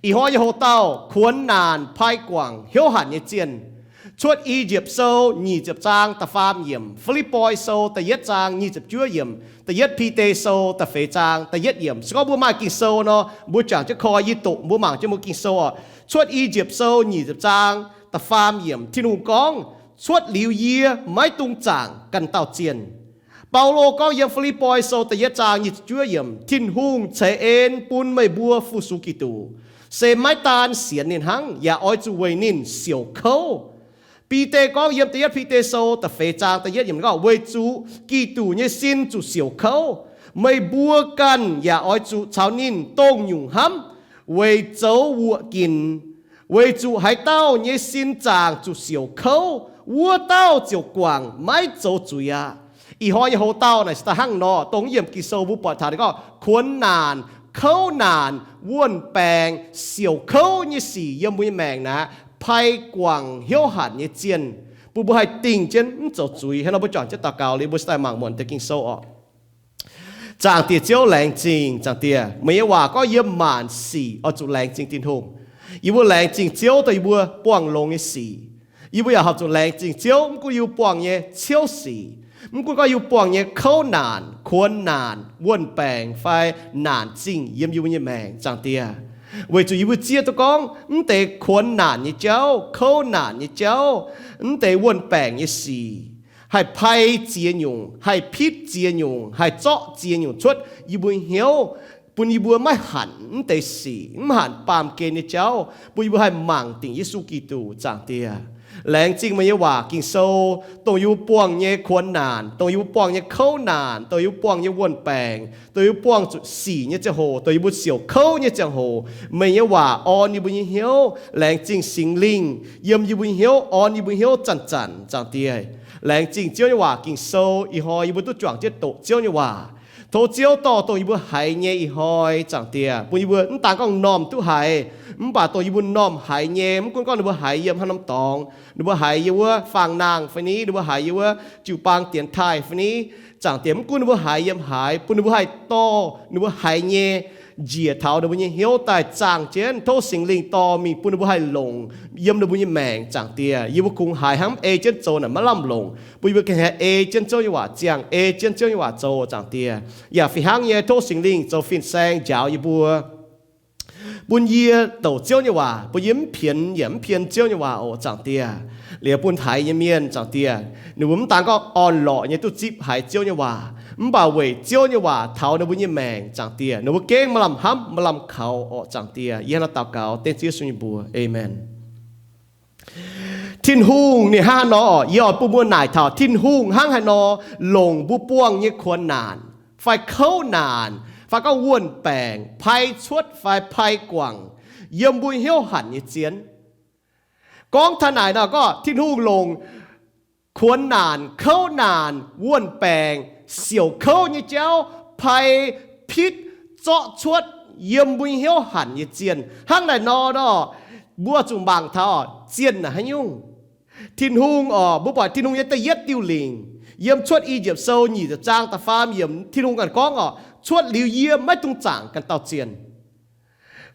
Ih hnoi yie houx dauh kuonx naanc, pai guangc, hnyouv hanc nyei zienh. Cuotv I^yipv Sou nyic ziepc zaang da'faam yiemc, Fi^lipv^poi Sou da'yietv zaang nyic ziepc juov yiemc, da'yietv Bide Sou da'feix zaang da'yietv yiemc. Se gorngv mbuo maaih Ging-Sou nor, mbuo juangc jienv koi, yie doqc mbuo mangc jienv mbuo Ging-Sou oc. Cuotv I^yipv Sou nyic ziepc zaang da'faam yiemc, Tin-Hungh gorngv, Cuotv liuz yie, maiv dungx zaangc ganh dauh zienh. Baulo gorngv yiem Fi^lipv^poi Sou da'yietv zaang nyic ziepc juov yiemc, Tin-Hungh ceix en bun meih mbuo fu-sux Giduc, se maiv daan sienx ninh hnangv, yaac oix zuqc weic ninh siouc kouv. Bide gorngv yiem da'yietv Bide Sou da'feix zaang da'yietv yiemc gorngv, Weic zuqc Giduc nyei sin zuqc siouc kouv, meih mbuo ganh yaac oix zuqc caux ninh dongh nyungc hnamv weic zoux wuoqc ginx. Weic zuqc haaix dauh nyei sin zaangc zuqc siouc kouv, wuov dauh ziouc guangc maiv zoux zuiz aqv. Ih hnoi nyei houx dauh naaic se daaih hnangv nor, dongh yiem Ging-Sou mbuo buatc taux ninh gorngv kuonx naanc, kouv naanc, wuon-baengc, siouc kouv nyei sic yiem mbuo nyei maengc naaic, pai guangc hnyouv hanc nyei zienh, bun mbuo haih dingh jienv mv zoux zuiz. Hnangv nor mbuo juangc jienv daux gaux liuz, mbuo se daaih mangc muonc deix Ging-Sou oc. Zaangc Diex Ziouv, laengz zingh. Zaangc Diex, meih nyei waac gorngv yiem maanc sic oix zuqc laengz zingh Tin-Hungh. Yie mbuo laengz zingh Ziouv dongh yie mbuo buangh longx nyei sic. Yie mbuo yaac horpc zuqc laengz zingh Ziouv mv gunv yie mbuo buangh nyei ciouv sic, mv gunv gorngv yie mbuo buangh nyei kouv naanc, kuonx naanc, wuon-baengc fai naanc zingh yiem yie mbuo nyei maengc, Zaangc Diex. Weic zuqc yie mbuo zieqv duqv gorngv mv deix kuonx naanc nyei jauv, kouv naanc nyei jauv, mv deix wuon-baengc nyei sic haih pai ziex nyungc, haih pitv ziex nyungc, haih zorqv ziex nyungc cuotv yie mbuo hnyouv, bun yie mbuo maiv hanc mv deix sic, mv hanc baamh gen nyei jauv, bun yie mbuo haih mangc dingc Yesu Giduc, Zaangc Diex. Laengz zingh meih nyei waac Ging-Sou, dongh yie mbuo buangh nyei kuonx naanc, dongh yie mbuo buangh nyei kouv naanc, dongh yie mbuo buangh nyei wuon-baengc, dongh yie mbuo buangh zuqc sic nyei ziangh hoc, dongh yie mbuo siouc kouv nyei ziangh hoc, meih nyei waac orn yie mbuo nyei hnyouv. Laengz zingh Singx Lingh yiem yie mbuo nyei hnyouv, orn yie mbuo hnyouv zanc-zanc, Zaangc Diex. Laengz zingh Ziouv nyei waac Ging-Sou, ih hnoi yie mbuo duqv juangc jienv doqc Ziouv nyei waac. Tov Ziouv dorh dongh yie mbuo haiz nyei ih hnoi, Zaangc Diex, bun yie mbuo mv daan gorngv m'normh duqv haiz, mv baac dongh yie mbuo m'normh haiz nyei, mv gunv gorngv ninh mbuo haiz yiem haaix norm dorngx, ninh mbuo haiz yiem wuov faang-nangh fai ni, ninh mbuo haiz yiem wuov jiu-baang dienx taaih fai ni, Zaangc Diex, mv gunv ninh mbuo haiz yiem haaix, bun ninh mbuo haih dorh ninh mbuo haiz nyei njiec taux ninh mbuo nyei hnyouv daaih zaangh jienv. Tov Singx Lingh dorh mingh bun ninh mbuo haih longc yiem ninh mbuo nyei maengc, Zaangc Diex. Yie mbuo kungx haiz hnangv mv ei jienv zoux naaic maiv lamh longc, bun yie mbuo gengh haih ei jienv Ziouv nyei waac ziangh, ei jienv Ziouv nyei waac zoux, Zaangc Diex. Yaac fih hnangv nyei, tov Singx Lingh zoux fin-saeng njaaux yie mbuo, bun yie douc Ziouv nyei waac, bun yie mv pienx yaac mv pien Ziouv nyei waac oc, Zaangc Diex. Liuz bun haiz nyei mienh, Zaangc Diex, ninh mbuo mv daan gorngv orn-lorqc nyei duqv zipv haiz Ziouv nyei waac, mv baac weic Ziouv nyei waac taux ninh mbuo nyei maengc, Zaangc Diex, ninh mbuo gengh maaih lamh hnamv, maaih lamh kaux oc, Zaangc Diex. Yie hnangv naaiv daux gaux dengv Ziouv Yesu nyei mbuox. Aamen. Tin-Hungh ninh hnangv haaix nor oc? Yie oix bun mbuo naaic taux Tin-Hungh hnangv haaix nor longc mbuo buangh nyei kuonx naanc fai kouv naanc fai gorngv wuon-baengc pai cuotv fai pai guangc yiem mbuo hnyouv hanc nyei zien. Gorngv taux naaic nor, gorngv Tin-Hungh longc kuonx naanc, kouv naanc, wuon-baengc, siouc kouv nyei jauv pai pitv zorqv cuotv yiem mbuo nyei hnyouv hanc nyei zienh. Hnangv naaic nor, nor mbuo zuqc mangc taux zienh naaic haaix nyungc. Tin-Hungh oc, mbuo buatc Tin-Hungh nyei da'yietv diuh lingc yiem Cuotv I^yipv Sou nyic ziepc zaang da'faam yiemc, Tin-Hungh ganh gorngv oc, Cuotv liuz yie maiv dungx zaangc ganh dauh zienh.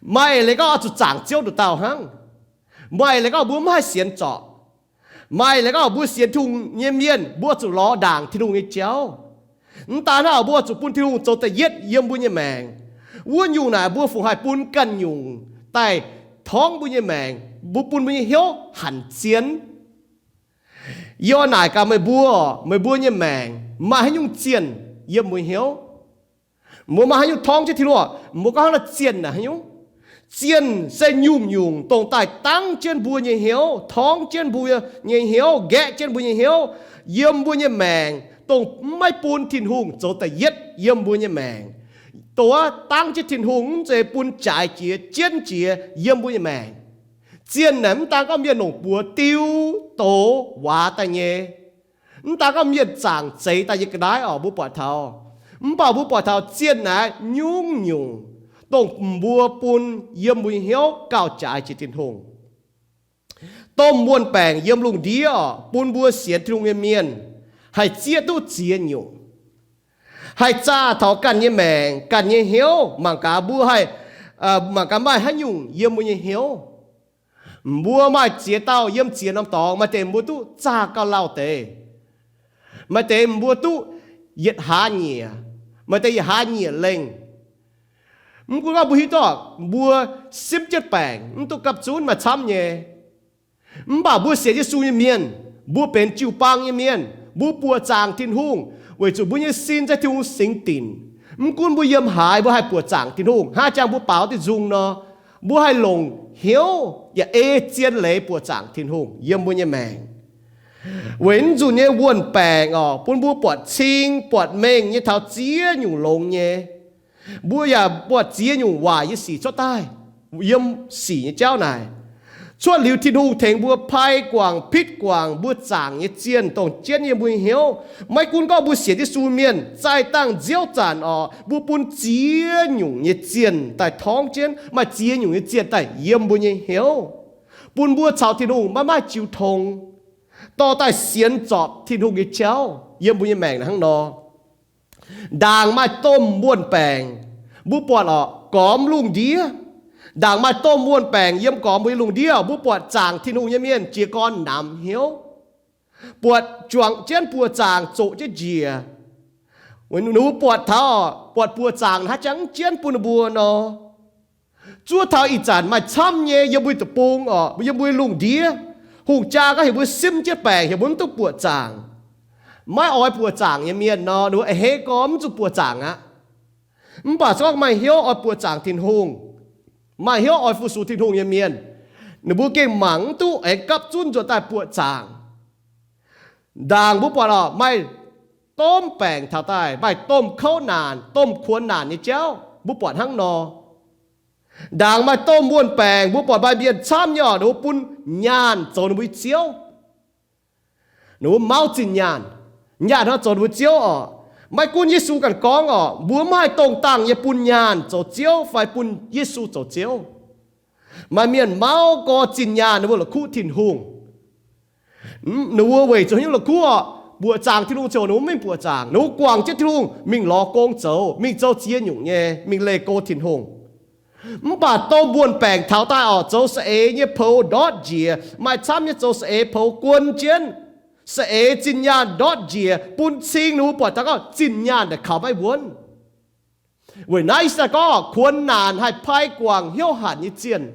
Maaih leiz gorngv oix zuqc zaangc Ziouv nduqc dauh hnangv. Maaih leiz gorngv mbuo mv haih sienx zorc. Maaih leiz gorngv mbuo sienx Tin-Hungh nyei mienh, mbuo zuqc lorz ndaangc Tin-Hungh nyei jauv. Mv daan hnangv, mbuo zuqc bun Tin-Hungh zoux da'yietv yiem mbuo nyei maengc. Wuov nyungc naaic mbuo fungc haih bun ganh nyungc daaih torngv mbuo nyei maengc, mbuo bun mbuo nyei hnyouv hanc zien. Yie oix naaic gaax meih mbuo, meih mbuo nyei maengc maaih haaix nyungc zienh yiem mbuo hnyouv? Mbuo maaih haaix nyungc torngv jienv Tin-Hungh? Mbuo gorngv hnangv naaiv zienh naaic haaix nyungc? Zienh se nyungc-nyungc dongh daaih dangv jienv mbuo nyei hnyouv, torngv jienv mbuo nyei hnyouv, nqaeqv jienv mbuo nyei hnyouv, yiem mbuo nyei maengc, dongh maiv bun Tin-Hungh zoux da'yietv yiem mbuo nyei maengc. Dongh wuov dangv jienv Tin-Hungh mv zeiz bun jaaix jiex, jienv jiex yiem mbuo nyei maengc. Zienh naaic mv daan gorngv mienh longc buoz diu doz waac daaih nyei. Mv daan gorngv mienh zaangc zeix daaih nyei ga'naaiv oc, mbuo buatc taux. Mv baac mbuo buatc taux zienh naaic nyungc-nyungc dongh mbuo bun yiem mbuo nyei hnyouv gauh jaaix jiex Tin-Hungh. Domh wuon-baengc yiem lungh ndiev oc, bun mbuo sienx Tin-Hungh nyei mienh haih zieqv duqv ziex nyungc, haih zaah taux ganh nyei maengc, ganh nyei hnyouv. Mangc gaax mbuo haih mangc gaax maaih haaix nyungc yiem mbuo nyei hnyouv. Mbuo maaih ziex dauh yiem ziex norm dorngx, maaih deix mbuo duqv zaah gauh lauh deix, maaih deix mbuo duqv yietc hlaax nyieqc, maaih deix yietc hlaax nyieqc lengh. Mv gunv gorngv mbuo hiuv duqv mbuo simv jienv baengc mv duqv gapv zunv maaih camv nyei, mv baac mbuo sienx Yesu nyei mienh, mbuo benx jiu-baang nyei mienh, mbuo buoqc zaangc Tin-Hungh weic zuqc mbuo nyei sin se Tin-Hungh singx dinc. Mv gunv mbuo yiem haaix, mbuo haih buoqc zaangc Tin-Hungh. Hnangv jangx mbuo baaux diuh nzung nor, mbuo haih longc hnyouv yaac ei zien leiz buoqc zaangc Tin-Hungh yiem mbuo nyei maengc. Weic naaiv nzunc nyei wuon-baengc oc, bun mbuo buatc cing buatc mengh nyei taux ziex nyungc longx nyei. Mbuo yaac buatc ziex nyungc waaic nyei sic cuotv daaih yiem sic nyei jauv naaic. Cuotv liuz Tin-Hungh tengx mbuo pai guangc pitv guangc mbuo zaangc nyei zienh, dongh jienv yiem mbuo nyei hnyouv. Maiv gunv gorngv mbuo sienx Yesu mienh, zaih dangh nziouv zanc oc, mbuo bun ziex nyungc nyei zienh daaih torngv jienv, maaih ziex nyungc nyei zienh daaih yiem mbuo nyei hnyouv, bun mbuo caux Tin-Hungh maiv maaih jiu tong, dorh daaih sienx zorpc Tin-Hungh nyei jauv yiem mbuo nyei maengc hnangv nor. Ndaangc maaih domh wuon-baengc, mbuo buatc oc, gormx lungh ndiev. Ndaangc maaih domh wuon-baengc yiem gormx mbuo nyei lungh ndiev, mbuo buatc zaangc Tin-Hungh nyei mienh jiez gorn namx hnyouv, buatc juangc jienv buoz-zaangc zoqc jienv njiec. Ninh mbuo buatc taux, buatc buoz-zaangc haaix jangx jienv bun ninh mbuo nor. Zuov taux ih zanc maaih camv nyei yiem mbuo deic-bung oc, yiem mbuo lungh ndiev, hungh jaa gorngv heuc mbuo simv jienv baengc, heuc mbuo mv duqv buoqc zaangc. Maiv oix buoqc zaangc nyei mienh nor, ninh mbuo a'hneiv gorngv mv zuqc buoqc zaangc aqv. Mv baac se gorngv maaih hnyouv oix buoqc zaangc Tin-Hungh, maaih hnyouv oix fu-sux Tin-Hungh nyei mienh, ninh mbuo gengh mangc mv duqv aengx gapv zunv nzuonx daaih buoqc zaangc. Ndaangc mbuo buatc oc, maaih domh baengc taux daaih, maaih domh kouv naanc, domh kuonx naanc nyei jauv, mbuo buatc hnangv nor. Ndaangc maaih domh wuon-baengc, mbuo buatc maaih mienh camv nyei oc, ninh mbuo bun nyaanh zoux ninh mbuo nyei ziouv. Ninh mbuo mauv zinh nyaanh, nyaanh hnangv zoux ninh mbuo ziouv oc. Maiv gunv Yesu ganh gorngv oc, mbuo mv haih dongh dangh nyei bun nyaanh zoux ziouv fai bun Yesu zoux ziouv. Maaih mienh mauv gorx zinh nyaanh ninh mbuo la'kuqv Tin-Hungh. Ninh mbuo weic zuqc hnyouv la'kuqv oc, buoqc zaangc Tin-Hungh ziouc ninh mbuo mv mingh buoqc zaangc. Ninh mbuo guangc jienv Tin-Hungh mingh lorz gong zoux, mingh zoux ziex nyungc nyei, mingh leih go Tin-Hungh. Mv baac domh wuon-baengc taux daaih oc, zoux saeng-eix nyei poux ndortv njiec, maaih camv nyei zoux saeng-eix poux guon jienv, saeng-eix zinh nyaanh ndortv njiec, bun cing ninh mbuo buatc taux gorngv zinh nyaanh daaih kaux maiv wuonv. Weic naaiv se gorngv kuonx naanc haih pai guangc hnyouv hanc nyei zienh,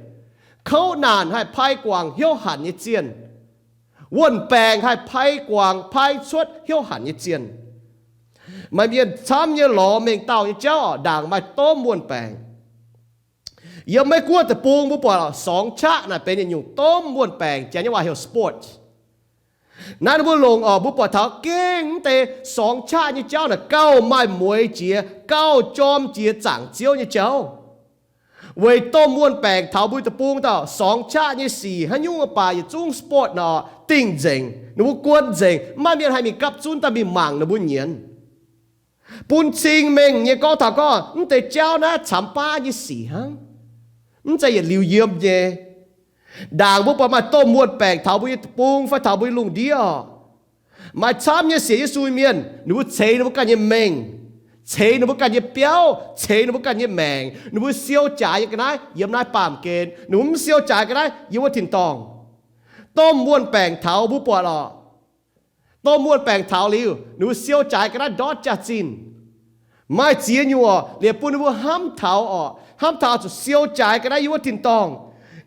kouv naanc haih pai guangc hnyouv hanc nyei zienh, wuon-baengc haih pai guangc pai cuotv hnyouv hanc nyei zienh. Maaih mienh camv nyei lorz mengh dauh nyei jauv oc, ndaangc maaih domh wuon-baengc. Yiem Meiv Guoqv deic-bung mbuo buatc สองชาติ naaic benx yietc nyungc domh wuon-baengc, Janx nyei waac heuc sports. Naaiv ninh mbuo longc oc, mbuo buatc taux gengh mv deix สองชาติ nyei jauv naaic gauh maaih mueiz jiex, gauh jorm jiex zaangc Ziouv nyei jauv. Weic domh wuon-baengc taux mbuo deic-bung dauh สองชาติ nyei sic haaix nyungc baac yietc zungv sports nor dingh nzengc, ninh mbuo guon nzengc, mv maaih mienh haih mingh gapv zunv daaih mingh mangc ninh mbuo nyienz. Bun cing mengh nyei gorngv taux gorngv mv deix jauv naaiv camx baav nyei sic hnangv, mv zeiz yietc liuz yiem nyei. Ndaangc mbuo buatc maaih domh wuon-baengc taux mbuo nyei deic-bung fai taux mbuo nyei lungh ndiev oc. Maaih camv nyei sienx Yesu nyei mienh, ninh mbuo ceix ninh mbuo ganh nyei mengh, ceix ninh mbuo ganh nyei biauv, ceix ninh mbuo ganh nyei maengc, ninh mbuo siou jaaix nyei ga'naaiv yiem naaiv baamh gen, ninh mbuo mv siou jaaix ga'naaiv yiem wuov tin-dorngh. Domh wuon-baengc taux mbuo buatc oc, domh wuon-baengc taux liuz, ninh mbuo siou jaaix ga'naaiv ndortv jaax-zinh. Maaih ziex nyungc oc, liepc bun ninh mbuo hnamv taux oc, hnamv taux zuqc siou jaaix ga'naaiv yiem wuov tin-dorngh.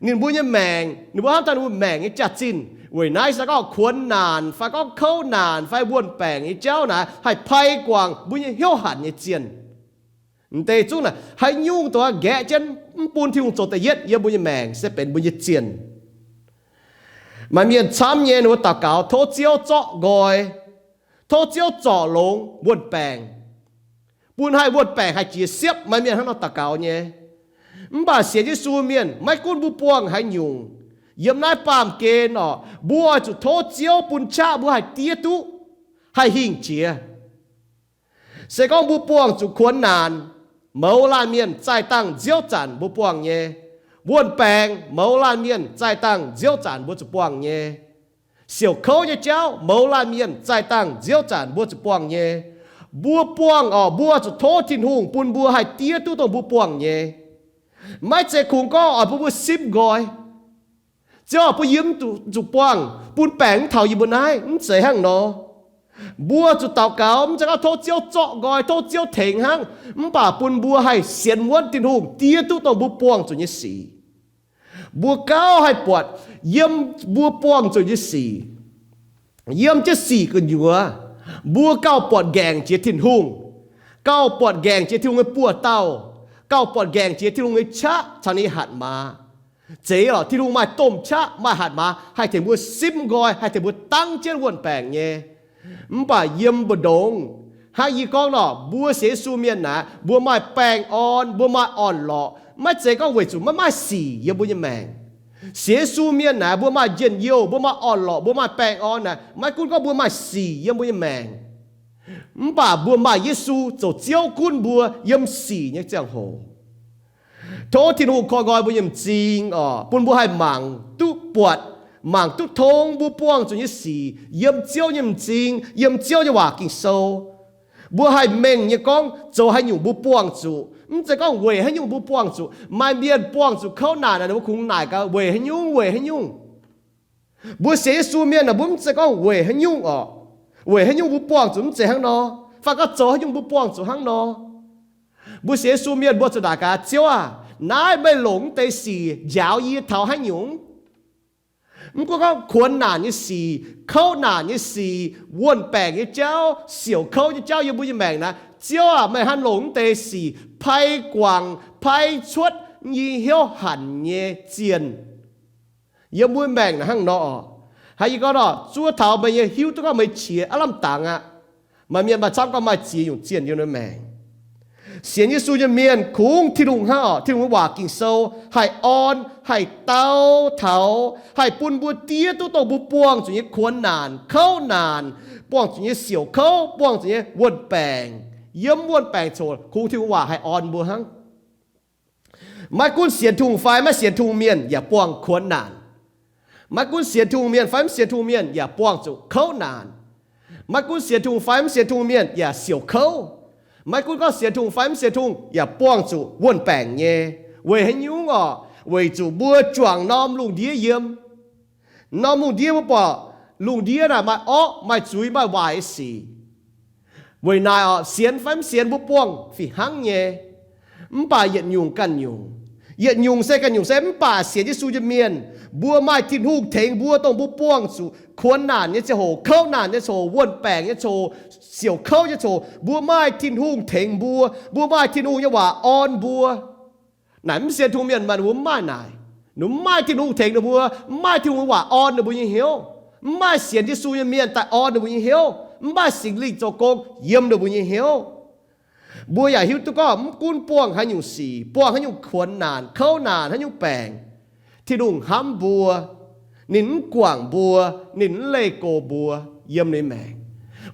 Ninh mbuo nyei maengc, ninh mbuo hnamv taux ninh mbuo maengc nyei jaax-zinh. Weic naaiv se gorngv kuonx naanc fai gorngv kouv naanc fai wuon-baengc nyei jauv naaic haih pai guangc mbuo nyei hnyouv hanc nyei zienh. M'deix zungv naaic haaix nyungc dongh nqaeqv jienv mv bun Tin-Hungh zoux da'yietv yiem mbuo nyei maengc se benx mbuo nyei zienh. Maaih mienh camv nyei ninh mbuo daux gaux tov Ziouv zorqv nqoi, tov Ziouv zorc longx wuon-baengc, bun haih wuon-baengc haih jiex siepv. Maaih mienh hnangv nor daux gaux nyei. Mv baac sienx Yesu mienh, maiv gunv mbuo buangh haaix nyungc yiem naaiv baamh gen oc, mbuo oix zuqc tov Ziouv bun qaqv mbuo haih diev duqv, haih hingh jiex. Se gorngv mbuo buangh zuqc kuonx naanc, mouz laanh mienh zaih dangh nziouv zanc mbuo buangh nyei. Wuon-baengc, mouz laanh mienh zaih dangh nziouv zanc mbuo zuqc buangh nyei. Siouc kouv nyei jauv, mouz laanh mienh zaih dangh nziouv zanc mbuo zuqc buangh nyei. Mbuo buangh oc, mbuo zuqc tov Tin-Hungh bun mbuo haih diev duqv dongh mbuo buangh nyei. Maiv zeiz kungx gorngv oix bun mbuo simv nqoi, Ziouv, bun yie mv zuqc buangh, bun baengc mv taux yie mbuo naaiv. Mv zeiz hnangv nor. Mbuo zuqc daux gaux, mv zeiz gorngv tov Ziouv zorqv nqoi, tov Ziouv tengx hnangv, mv baac bun mbuo haih sienx wuonv Tin-Hungh diev duqv dongh mbuo buangh zuqc nyei sic. Mbuo gauh haih buatc yiem mbuo buangh zuqc nyei sic, yiem jienv sic gu'nyuoz, mbuo gauh buatc nqaengc jiex Tin-Hungh, gauh buatc nqaengc jiex Tin-Hungh nyei buoz-dauh, gauh buatc nqaengc jiex Tin-Hungh nyei qaqv caux ninh nyei hatc maaz. Zeiz lorqc, Tin-Hungh maaih domh qaqv, maaih hatc maaz haih tengx mbuo simv nqoi, haih tengx mbuo dangv jienv wuon-baengc nyei. Mv baac yiem mbu'ndongx, hnangv yie gorngv nor, mbuo sienx Yesu mienh naaic, mbuo maaih baengh orn, mbuo maaih orn-lorqc, maiv zeiz gorngv weic zuqc maiv maaih sic yiem mbuo nyei maengc. Sienx Yesu mienh naaic, mbuo maaih njien-youh, mbuo maaih orn-lorqc, mbuo maaih baengh orn naaic, maiv gunv gorngv mbuo maaih sic yiem mbuo nyei maengc, mv baac mbuo maaih Yesu zoux Ziouv gunv mbuo yiem sic nyei ziangh hoc. Tov Tin-Hungh koi nqoi mbuo nyei m'zing oc, bun mbuo haih mangc duqv buatc, mangc duqv tong mbuo buangh zuqc nyei sic yiem Ziouv nyei m'zing, yiem Ziouv nyei waac Ging-Sou. Mbuo haih mengh nyei gorngv zoux haaix nyungc mbuo buangh zuqc. Mv zeiz gorngv weic haaix nyungc mbuo buangh zuqc. Maaih mienh buangh zuqc kouv naanc, ninh mbuo kungx naaic gaax weic haaix nyungc, weic haaix nyungc. Mbuo sienx Yesu mienh naaic, mbuo mv zeiz gorngv weic haaix nyungc oc, weic haaix nyungc mbuo buangh zuqc mv zeiz hnangv nor, fai gorngv zoux haaix nyungc mbuo buangh zuqc hnangv nor. Mbuo sienx Yesu mienh mbuo zuqc naaic gaax, Ziouv aah, naaiv meih longc mv deix sic njaaux yie taux haaix nyungc? Mv gunv gorngv kuonx naanc nyei sic, kouv naanc nyei sic, wuon-baengc nyei jauv, siouc kouv nyei jauv yiem mbuo nyei maengc naaic, Ziouv aah, meih hnangv longc mv deix sic pai guangc, pai cuotv yie hnyouv hanc nyei zienh yiem mbuo maengc naaic hnangv nor oc. Hnangv yie gorngv nor, zuov taux meih nyei hiuv duqv gorngv meih qiex aav lamh dangx aqv. Maaih mienh maaih camv gorngv maaih ziex nyungc zienh yiem mbuo maengc. Sienx Yesu nyei mienh kungx Tin-Hungh hnangv oc, Tin-Hungh nyei waac Ging-Sou haih orn, haih dau taux, haih bun mbuo diev duqv dongh mbuo buangh zuqc nyei kuonx naanc, kouv naanc, buangh zuqc nyei siouc kouv, buangh zuqc nyei wuon-baengc. Yiem wuon-baengc coc kungx Tin-Hungh waac haih orn mbuo hnangv. Maiv gunv sienx Tin-Hungh fai maiv sienx Tin-Hungh mienh yaac buangh kuonx naanc. Maiv gunv sienx Tin-Hungh mienh fai mv sienx Tin-Hungh mienh yaac buangh zuqc kouv naanc. Maiv gunv sienx Tin-Hungh fai mv sienx Tin-Hungh mienh yaac siouc kouv. Maiv gunv gorngv sienx Tin-Hungh fai mv sienx Tin-Hungh yaac buangh zuqc wuon-baengc nyei. Weic haaix nyungc orqc? Weic zuqc mbuo juangc norm lungh ndiev yiem. Norm lungh ndiev mbuo buatc lungh ndiev naaic maaih orqv, maaih zuiz, maaih waaic nyei sic. Weic naaic orqc, sienx fai mv sienx mbuo buangh fih hnangv nyei. Mv baac yietc nyungc ganh nyungc, yietc nyungc se ganh nyungc se mv baac sienx Yesu nyei mienh, mbuo maaih Tin-Hungh tengx mbuo dongh mbuo buangh zuqc kuonx naanc nyei ziangh hoc, kouv naanc nyei ziangh hoc, wuon-baengc nyei ziangh hoc, siouc kouv nyei ziangh hoc, mbuo maaih Tin-Hungh tengx mbuo, mbuo maaih Tin-Hungh nyei waac orn mbuo. Naaic mv sienx Tin-Hungh mienh maaih, ninh mbuo mv maaih naaic. Ninh mbuo mv maaih Tin-Hungh tengx ninh mbuo, mv maaih Tin-Hungh nyei waac orn ninh mbuo nyei hnyouv, mv maaih sienx Yesu nyei mienh daaih orn ninh mbuo nyei hnyouv, mv maaih Singx Lingh zoux gong yiem ninh mbuo nyei hnyouv. Mbuo yaac hiuv duqv gorngv mv gunv buangh haaix nyungc sic, buangh haaix nyungc kuonx naanc, kouv naanc, haaix nyungc baengc, Tin-Hungh hnamv mbuo. Ninh mv guangc mbuo, ninh mv leih go mbuo yiem ninh maengc.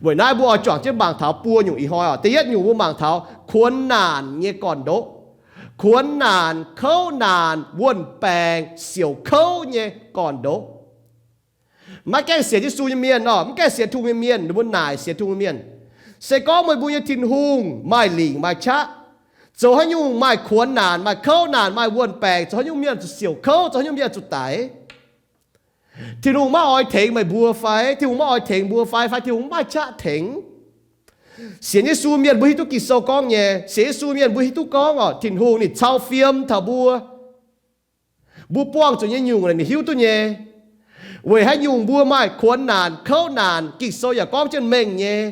Weic naaiv mbuo oix juangc jienv mangc taux buo nyungc ih hnoi oc. Da'yietv nyungc mbuo mangc taux kuonx naanc nyei gorn-ndoqv. Kuonx naanc, kouv naanc, wuon-baengc, siouc kouv nyei gorn-ndoqv. Maiv gaengh sienx Yesu nyei mienh nor, mv gaengh sienx Tin-Hungh nyei mienh, ninh mbuo naaic sienx Tin-Hungh nyei mienh, se gorngv meih mbuo nyei Tin-Hungh maaih lingc maaih qaqv, zoux haaix nyungc maaih kuonx naanc, maaih kouv naanc, maaih wuon-baengc, zoux haaix nyungc mienh zuqc siouc kouv, zoux haaix nyungc mienh zuqc daic, Tin-Hungh maiv oix tengx meih mbuo fai? Tin-Hungh maiv oix tengx mbuo fai? Fai Tin-Hungh maiv qaqv tengx? Sienx Yesu mienh mbuo hiuv duqv Ging-Sou gorngv nyei. Sienx Yesu mienh mbuo hiuv duqv gorngv oc, Tin-Hungh ninh cau fiem taux mbuo. Mbuo buangh zuqc nyei nyungc ninh hiuv duqv nyei. Weic haaix nyungc mbuo maaih kuonx naanc, kouv naanc, Ging-Sou yaac gorngv jienv mengh nyei.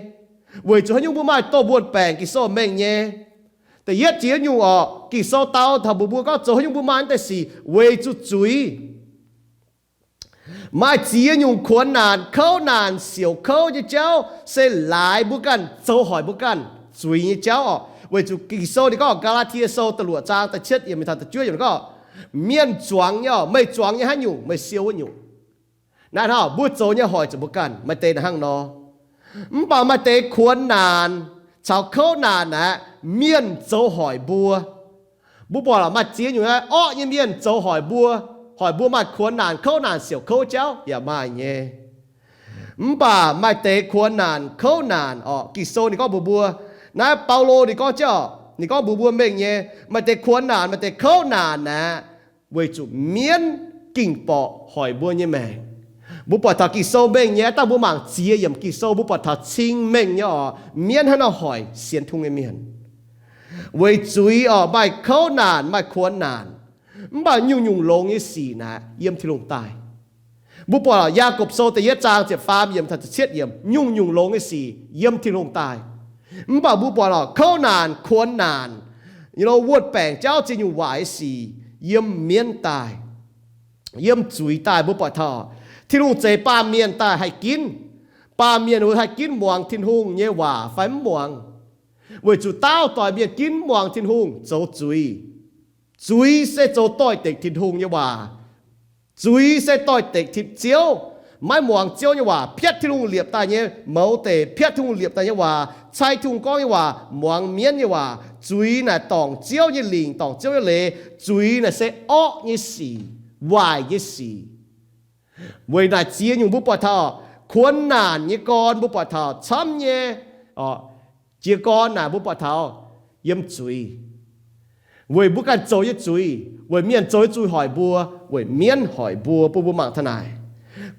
Weic zuqc haaix nyungc mbuo maaih domh wuon-baengc, Ging-Sou mengh nyei. Da'yietv ziex nyungc oc, Ging-Sou dau taux mbuox mbuo gorngv zoux haaix nyungc mbuo maaih naaiv deix sic, weic zuqc zuiz. Maaih ziex nyungc kuonx naanc, kouv naanc, siouc kouv nyei jauv se laaix mbuo ganh, zoux hoic mbuo ganh zuiz nyei jauv oc. Weic zuqc Ging-Sou ninh gorngv, Gaa^laa^tie Sou da'luoqc zaang da'cietv yiemc taux da'juov yiemc gorngv, mienh zuangx nyei oc, meih zuangx nyei haaix nyungc, meih siou wuov nyungc. Naaiv hnangv mbuo zoux nyei hoic zuqc mbuo ganh, maaih deix naaic hnangv nor. Mv baac maaih deix kuonx naanc caux kouv naanc aeqv, mienh zoux hoic mbuo. Mbuo buatc lorqc, maaih ziex nyungc orqv nyei mienh zoux hoic mbuo, hoic mbuo maaih kuonx naanc, kouv naanc, siouc kouv jauv yaac maaih nyei. Mv baac maaih deix kuonx naanc, kouv naanc orqc, Ging-Sou ninh gorngv mbuox mbuo, naaiv Baulo ninh gorngv jienv oc, Ninh gorngv mbuox mbuo mengh nyei, maaih deix kuonx naanc, maaih deix kouv naanc aeqv, weic zuqc mienv ging borqc hoic mbuo nyei maengc. Mbuo buatc taux Ging-Sou mengh nyei, dangh mbuo mangc ziex yiemc Ging-Sou, mbuo buatc taux cing mengh nyei orqc, mienv hnangv nor hoic sienx Tin-Hungh nyei mienh. Weic zuiz orqc, maaih kouv naanc, maaih kuonx naanc, mv baac nyungc-nyungc longx nyei sic naaic yiem Tin-Hungh daaih. Mbuo buatc Yaagorpc Sou da'yietv zaang ziepc faam yiemc taux ziepc cietv yiemc, nyungc-nyungc longx nyei sic yiem Tin-Hungh daaih. Mv baac mbuo buatc orqc, kouv naanc, kuonx naanc, wuon-baengc jauv ziex nyungc waaic nyei sic yiem mienv daaih, yiem zuiz daaih. Mbuo buatc taux Tin-Hungh zeix baamh mienh daaih haih ginv. Baamh mienh haih ginv muangx Tin-Hungh nyei waac fai mv muangx, weic zuqc daauh doic mienh ginv mv muangx Tin-Hungh zoux zuiz. Zuiz se zoux doix-dekc Tin-Hungh nyei waac. Zuiz se doix-dekc Ziouv, maiv muangx Ziouv nyei waac, piatv Tin-Hungh liepc daaih nyei mouz deic, piatv Tin-Hungh liepc daaih nyei waac, cai Tin-Hungh gorngv nyei waac, muangx mienv nyei waac. Zuiz naaic dorngc Ziouv nyei lingc, dorngc Ziouv nyei leiz. Zuiz naaic se orqv nyei sic, waaic nyei sic. Weic naaic ziex nyungc mbuo buatc taux kuonx naanc nyei gorn, mbuo buatc taux camv nyei jiez gorn naaic mbuo buatc taux yiem zuiz. Weic mbuo ganh zoux nyei zuiz, weic mienh zoux nyei zuiz hoic mbuo, weic mienv hoic mbuo, bun mbuo mangc taux naaic.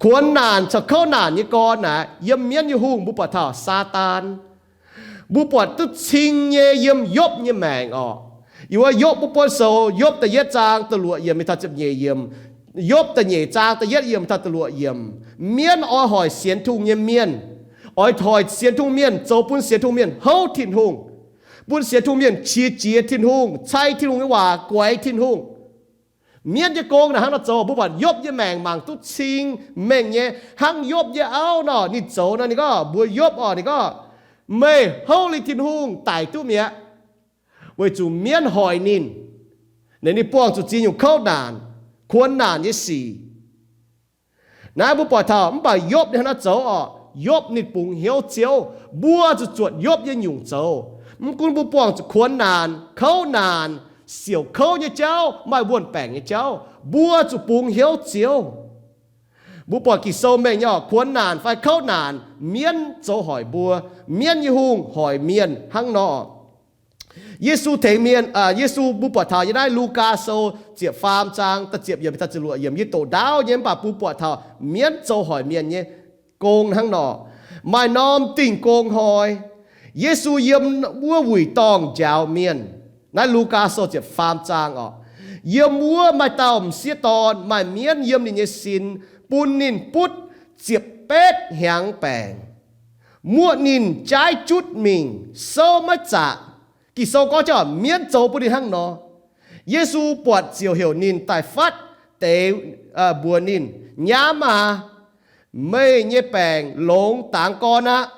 Kuonx naanc caux kouv naanc nyei gorn naaic yiem mienv nyei hungh mbuo buatc taux Saadaan. Mbuo buatc duqv cing nyei yiem Yopv nyei maengc orqc. Yiem wuov Yopv, mbuo buonv sou Yopv da'yietv zaang da'luoqc yiemc mingh taux ziepc nyeic yiemc, Yopv da'nyeic zaang da'yietv yiemc taux da'luoqc yiemc. Mienv oix hoic sienx Tin-Hungh nyei mienh, oix hoic sienx Tin-Hungh mienh zoux bun sienx Tin-Hungh mienh houv Tin-Hungh, bun sienx Tin-Hungh mienh qiex jiez Tin-Hungh, cai Tin-Hungh nyei waac, guaix Tin-Hungh. Mienv nyei gong naaic hnangv nor zoux. Mbuo buatc Yopv nyei maengc mangc duqv cing mengh nyei. Hnangv Yopv nyei auv nor, ninh zoux nor, ninh gorngv mbuox Yopv orqc, ninh gorngv, meih houv liuz Tin-Hungh daic duqv mi'aqv, weic zuqc mienv hoic ninh, ninh buangh zuqc ziex nyungc kouv naanc, kuonx naanc nyei sic. Naaiv mbuo buatc taux mv baac Yopv ninh hnangv naaiv zoux orqc. Yopv ninh bungx hnyouv Ziouv, mbuo zuqc zuotc Yopv nyei nyungc zoux. Mv gunv mbuo buangh zuqc kuonx naanc, kouv naanc, siouc kouv nyei jauv, maaih wuon-baengc nyei jauv, mbuo zuqc bungx hnyouv Ziouv. Mbuo buatc Ging-Sou mengh nyei orqc, kuonx naanc fai kouv naanc, mienv zoux hoic mbuo. Mienv nyei hungh hoic mienh hnangv nor. Yesu tengx mienh, Yesu, mbuo buatc taux yiem naaiv Lugaa Sou ziepc faam zaang da'ziepc yiemc taux ziepc luoqc yiemc, yie doqc ndaauv nyei, mv baac mbuo buatc taux mienv zoux hoic mienh nyei gong hnangv nor. Maaih norm Dingh Gong Hnoi, Yesu yiem wuov wuic dorngh njaaux mienh. Naaiv Lugaa Sou ziepc faam zaang orqc. Yiem wuov maaih dauh m'sieqv dorn maaih mienv yiem ninh nyei sin, bun ninh butv ziepc betv hnyangx baengc. Muoqv ninh jaaiv jutv mingh, souv maiv zaqc. Ging-Sou gorngv jienv mienv zoux bun ninh hnangv nor. Yesu buatc ziouc heuc ninh daaih fatv deix, mbuox ninh, Nyaam aac, meih nyei baengc longx dangx gorn aqv.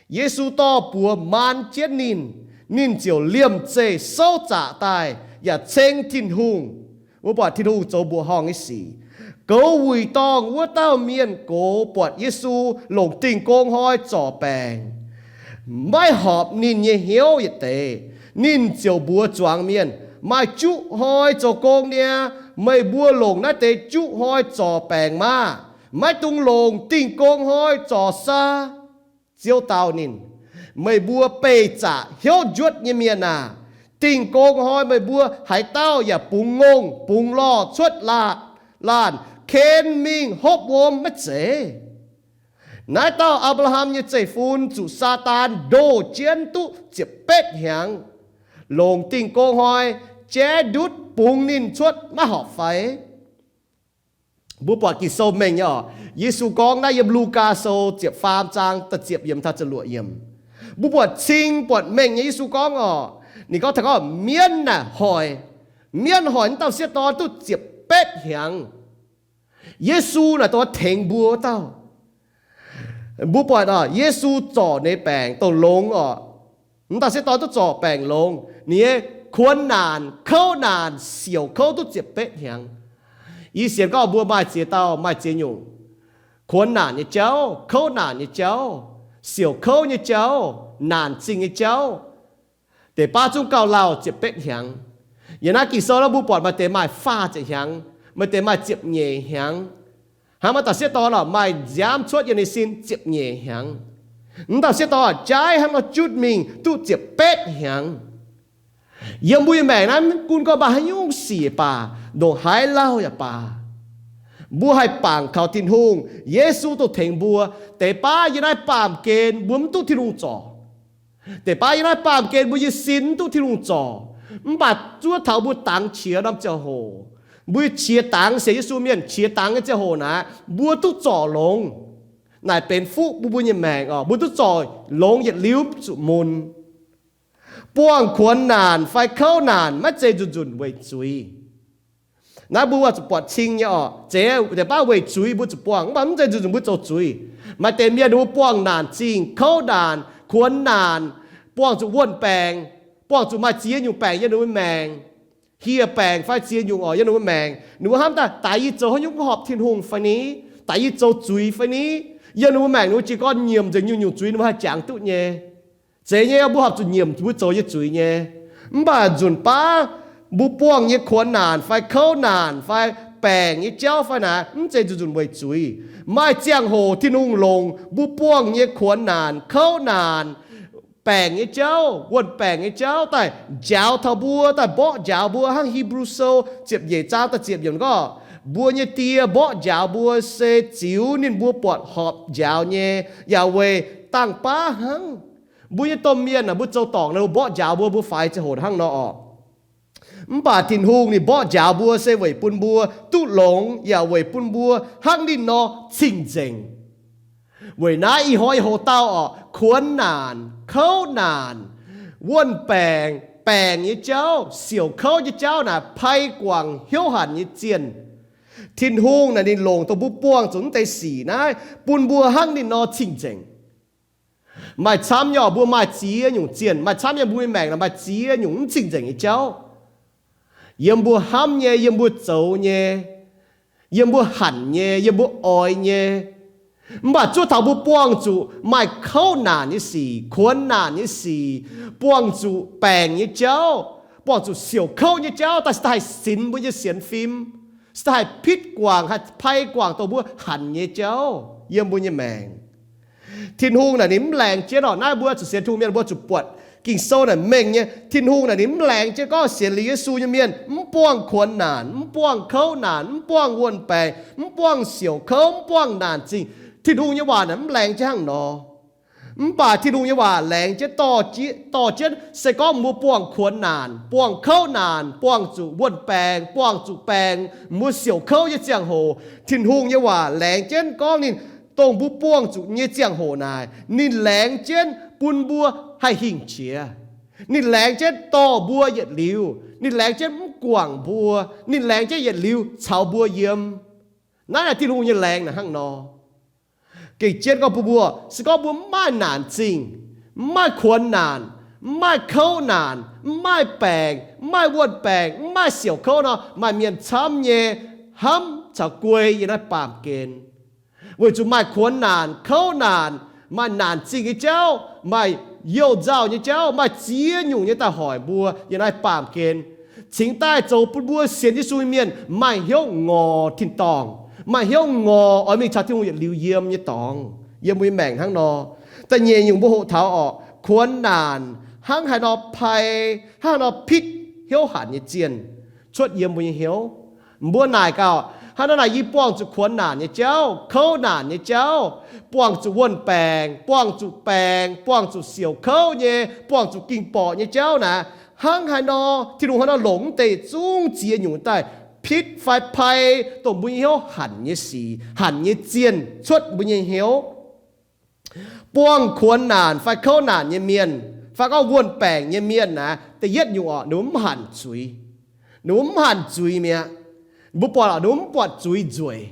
Yesu dorh buoz maan jienv ninh, ninh ziouc liemh zeih souv zaqc daaih yaac ceng Tin-Hungh. Mbuo buatc Tin-Hungh zoux mbuoqc horngh nyei sic. Goux wuic dorngh wuov dauh mienh gox buatc Yesu longc Dingh Gong Hnoi zorc baengc, maiv horpc ninh nyei hnyouv yietc deix. Ninh ziouc mbuox zuangx mienh, Maaih juqv hnoi zoux gong niaa. Meih mbuo longc naaiv deix juqv hnoi zorc baengc maah! Maiv dungx longc Dingh Gong Hnoi zorc saa. Ziouv dau ninh, Meih mbuo beih zaqc hnyouv njuotv nyei mienh aah! Dingh Gong Hnoi meih mbuo haaix dauh yaac bungx ngongh bungx lorh cuotv laanh ken mingh hopv wuom maiv zeiz? Naaiv dauh Apc^laa^ham nyei zeiv-fun zuqc Saadaan ndoh jienv duqv ziepc betv hnyangx, longc Dingh Gong Hnoi jaiv ndutv bungx ninh cuotv maiv horpc fai? Mbuo buatc Ging-Sou mengh nyei orqc. Yesu gorngv naaiv yiem Lugaa Sou ziepc faam zaang da'ziepc yiemc taux ziepc luoqc yiemc. Mbuo buatc cing buatc mengh nyei Yesu gorngv orqc. Ninh gorngv taux gorngv mienv naaic hoic, mienv hoic naaiv dauh m'sieqv dorn duqv ziepc betv hnyangx. Yesu naaic dongh tengx mbuo wuov dauh. Mbuo buatc orqc, Yesu zorc ninh baengc dongh longx orqc. M'dauh m'sieqv dorn duqv zorc baengc longx. Ninh nyei kuonx naanc, kouv naanc, siouc kouv duqv ziepc betv hnyangx. Yie sienx gorngv mbuo maaih ziex dauh, maaih ziex nyungc kuonx naanc nyei jauv, kouv naanc nyei jauv, siouc kouv nyei jauv, naanc zingh nyei jauv. Deix baav zungv gauh lauh ziepc betv hnyangx. Yiem naaiv Ging-Sou naaiv mbuo buatc maaih deix maaih faah ziepc hnyangx, maaih deix maaih ziepc nyeic hnyangx. Hnangv maaih dauh m'sieqv dorn orqc, maaih nziaamv cuotv yiem ninh sin ziepc nyeic hnyangx. M'dauh m'sieqv dorn jaiv hnangv nor jutv mingh duqv ziepc betv hnyangx. Yiem mbuo nyei maengc naaiv, mv gunv gorngv maaih haaix nyungc sic baac, ndongc haaix lauh yaac baac, mbuo haih bangc kaux Tin-Hungh, Yesu dongh tengx mbuo. Deix baav yiem naaiv baamh gen mbuo mv duqv Tin-Hungh zorc. Deix baav yiem naaiv baamh gen mbuo nyei sin mv duqv Tin-Hungh zorc. Mv baac zuov taux mbuo dangx qiex norm ziangh hoc, mbuo qiex dangx sienx Yesu mienh qiex dangx nyei ziangh hoc naaic, mbuo duqv zorc longx. Naaic benx fuqv bun mbuo nyei maengc oc. Mbuo duqv zorc longx yietc liuz zuqc mun. Buangh kuonx naanc fai kouv naanc maiv zeiz nzunc-nzunc weic zuiz. Naaiv mbuo zuqc buatc cing nyei oc. Zeiz deix baav weic zuiz mbuo zuqc buangh, mv baac mv zeiz nzunc-nzunc mbuo zoux zuiz. Maaih deix mienh ninh mbuo buangh naanc zingh, kouv naanc, kuonx naanc, buangh zuqc wuonh baengc, buangh zuqc maaih ziex nyungc baengc yiem ninh mbuo maengc. Hieh baengc fai ziex nyungc oc yiem ninh mbuo maengc. Ninh mbuo hnamv daaih, daaih yie zoux haaix nyungc mv horpc Tin-Hungh fai ni? Daaih yie zoux zuiz fai ni? Yiem ninh mbuo maengc ninh mbuo jiez gorn nyiemc nzengc nyungc-nyungc zuiz ninh mbuo haih jangx duqv nyei. Zeiz nyei, mbuo horpc zuqc nyiemc mbuo zoux nyei zuiz nyei. Mv baac nzunc baav mbuo buangh nyei kuonx naanc fai kouv naanc fai baengc nyei jauv fai naaic, mv zeiz nzunc-nzunc weic zuiz. Maaih ziangh hoc Tin-Hungh longc mbuo buangh nyei kuonx naanc, kouv naanc, baengc nyei jauv, wuonh baengc nyei jauv daaih njaaux taux mbuo, daaih mborqv njaaux mbuo. Hnangv Hipv^lu Sou ziepc nyeic zaang da'ziepc yiemc gorngv, mbuo nyei Die mborqv njaaux mbuo se ziux ninh mbuo buatc horpc njaaux nyei, yaac weic dangh baav hnangv. Mbuo nyei domh mienh aah, mbuo zoux dorngc naaic, mbuo mborqv njaaux mbuo, mbuo faix ziangh hoc hnangv nor orqc. Mv baac Tin-Hungh ninh mborqv njaaux mbuo se weic bun mbuo duqv longx, yaac weic bun mbuo hnangv ninh nor cing-nzengc. Weic naaiv ih hnoi yie hoc dauh orqc, kuonx naanc, kouv naanc, wuonh baengc, baengc nyei jauv, siouc kouv nyei jauv naaic, pai guangc hnyouv hanc nyei zienh. Tin-Hungh naaic ninh longc dongh mbuo buangh zuqc mv deix sic naaiv bun mbuo hnangv ninh nor cing-nzengc. Maaih camv nyei orqc, mbuo maaih ziex nyungc zienh. Maaih camv nyei, mbuo nyei maengc naaic maaih ziex nyungc mv cing-nzengc nyei jauv. Yiem mbuo hnamv nyei, yiem mbuo zoux nyei, yiem mbuo hanc nyei, yiem mbuo oix nyei. Mv baac zuov taux mbuo buangh zuqc maaih kouv naanc nyei sic, kuonx naanc nyei sic, buangh zuqc baengc nyei jauv, buangh zuqc siouc kouv nyei jauv daaih, se daaih haih sinx mbuo nyei sienx fim, se daaih haih pitv guangc, haih pai guangc dongh mbuo hanc nyei jauv yiem mbuo nyei maengc. Tin-Hungh naaic ninh mv laengz jienv orqc. Naaiv mbuo zuqc sienx Tin-Hungh mienh mbuo zuqc buatc Ging-Sou naaic mengh nyei. Tin-Hungh naaic ninh mv laengz jienv gorngv sienx liuz Yesu nyei mienh mv buangh kuonx naanc, mv buangh kouv naanc, mv buangh wuonh baengc, mv buangh siouc kouv, mv buangh naanc zingh. Tin-Hungh nyei waac naaic mv laengz jienv hnangv nor. Mv baac Tin-Hungh nyei waac laengz jienv dorh, dorh jienv se gorngv mbuo buangh kuonx naanc, buangh kouv naanc, buangh zuqc wuonh baengc, buangh zuqc baengc, mbuo siouc kouv nyei ziangh hoc, Tin-Hungh nyei waac laengz jienv gorngv ninh, dongh mbuo buangh zuqc nyei ziangh hoc naaic, ninh laengz jienv bun mbuo haih hingh qiex. Ninh laengz jienv dorh mbuo yietc liuz. Ninh laengz jienv mv guangc mbuo. Ninh laengz jienv yietc liuz caux mbuo yiem. Naaiv naaic Tin-Hungh nyei laengz naaic hnangv nor. Gengh jienv gorngv bun mbuo, se gorngv mbuo mv maaih naanc zingh, mv maaih kuonx naanc, mv maaih kouv naanc, mv maaih baengc, mv maaih wuonh baengc, mv maaih siouc kouv nor, maaih mienh camv nyei hnamv caux guei yiem naaiv baamh gen. Weic zuqc maaih kuonx naanc, kouv naanc, maaih naanc zingh nyei jauv, maaih youh nzauh nyei jauv, maaih ziex nyungc nyei daaih hoic mbuo yiem naaiv baamh gen, cingx daaih zoux bun mbuo sienx Yesu nyei mienh maaih hnyouv ngorc tin-dorngh, maaih hnyouv ngorc oix mingh caux Tin-Hungh yietc liuz yiem nyei dorngx yiem mbuo nyei maengc hnangv nor. Da'nyeic nyungc mbuo hoqc taux orqc, kuonx naanc hnangv haaix nor pai, hnangv haaix nor pitv hnyouv hanc nyei zienh cuotv yiem mbuo nyei hnyouv. Mbuo naaic gaax, hnangv naaiv naaic yie buangh zuqc kuonx naanc nyei jauv, kouv naanc nyei jauv, buangh zuqc wuonh baengc, buangh zuqc baengc, buangh zuqc siouc kouv nyei, buangh zuqc ging-borqc nyei jauv naaic, hnangv haaix nor, Tin-Hungh haaix nor longc mv deix zungv ziex nyungc daaih pitv fai pai dongh mbuo nyei hnyouv hanc nyei sic, hanc nyei zienh cuotv mbuo nyei hnyouv. Buangh kuonx naanc fai kouv naanc nyei mienh, fai gorngv wuonh baengc nyei mienh naaic, da'yietv nyungc orqc, ninh mbuo mv hanc zuiz. Ninh mbuo mv hanc zuiz mi'aqv. Mbuo buatc orqc, ninh mbuo mv buatc zuiz nzueic.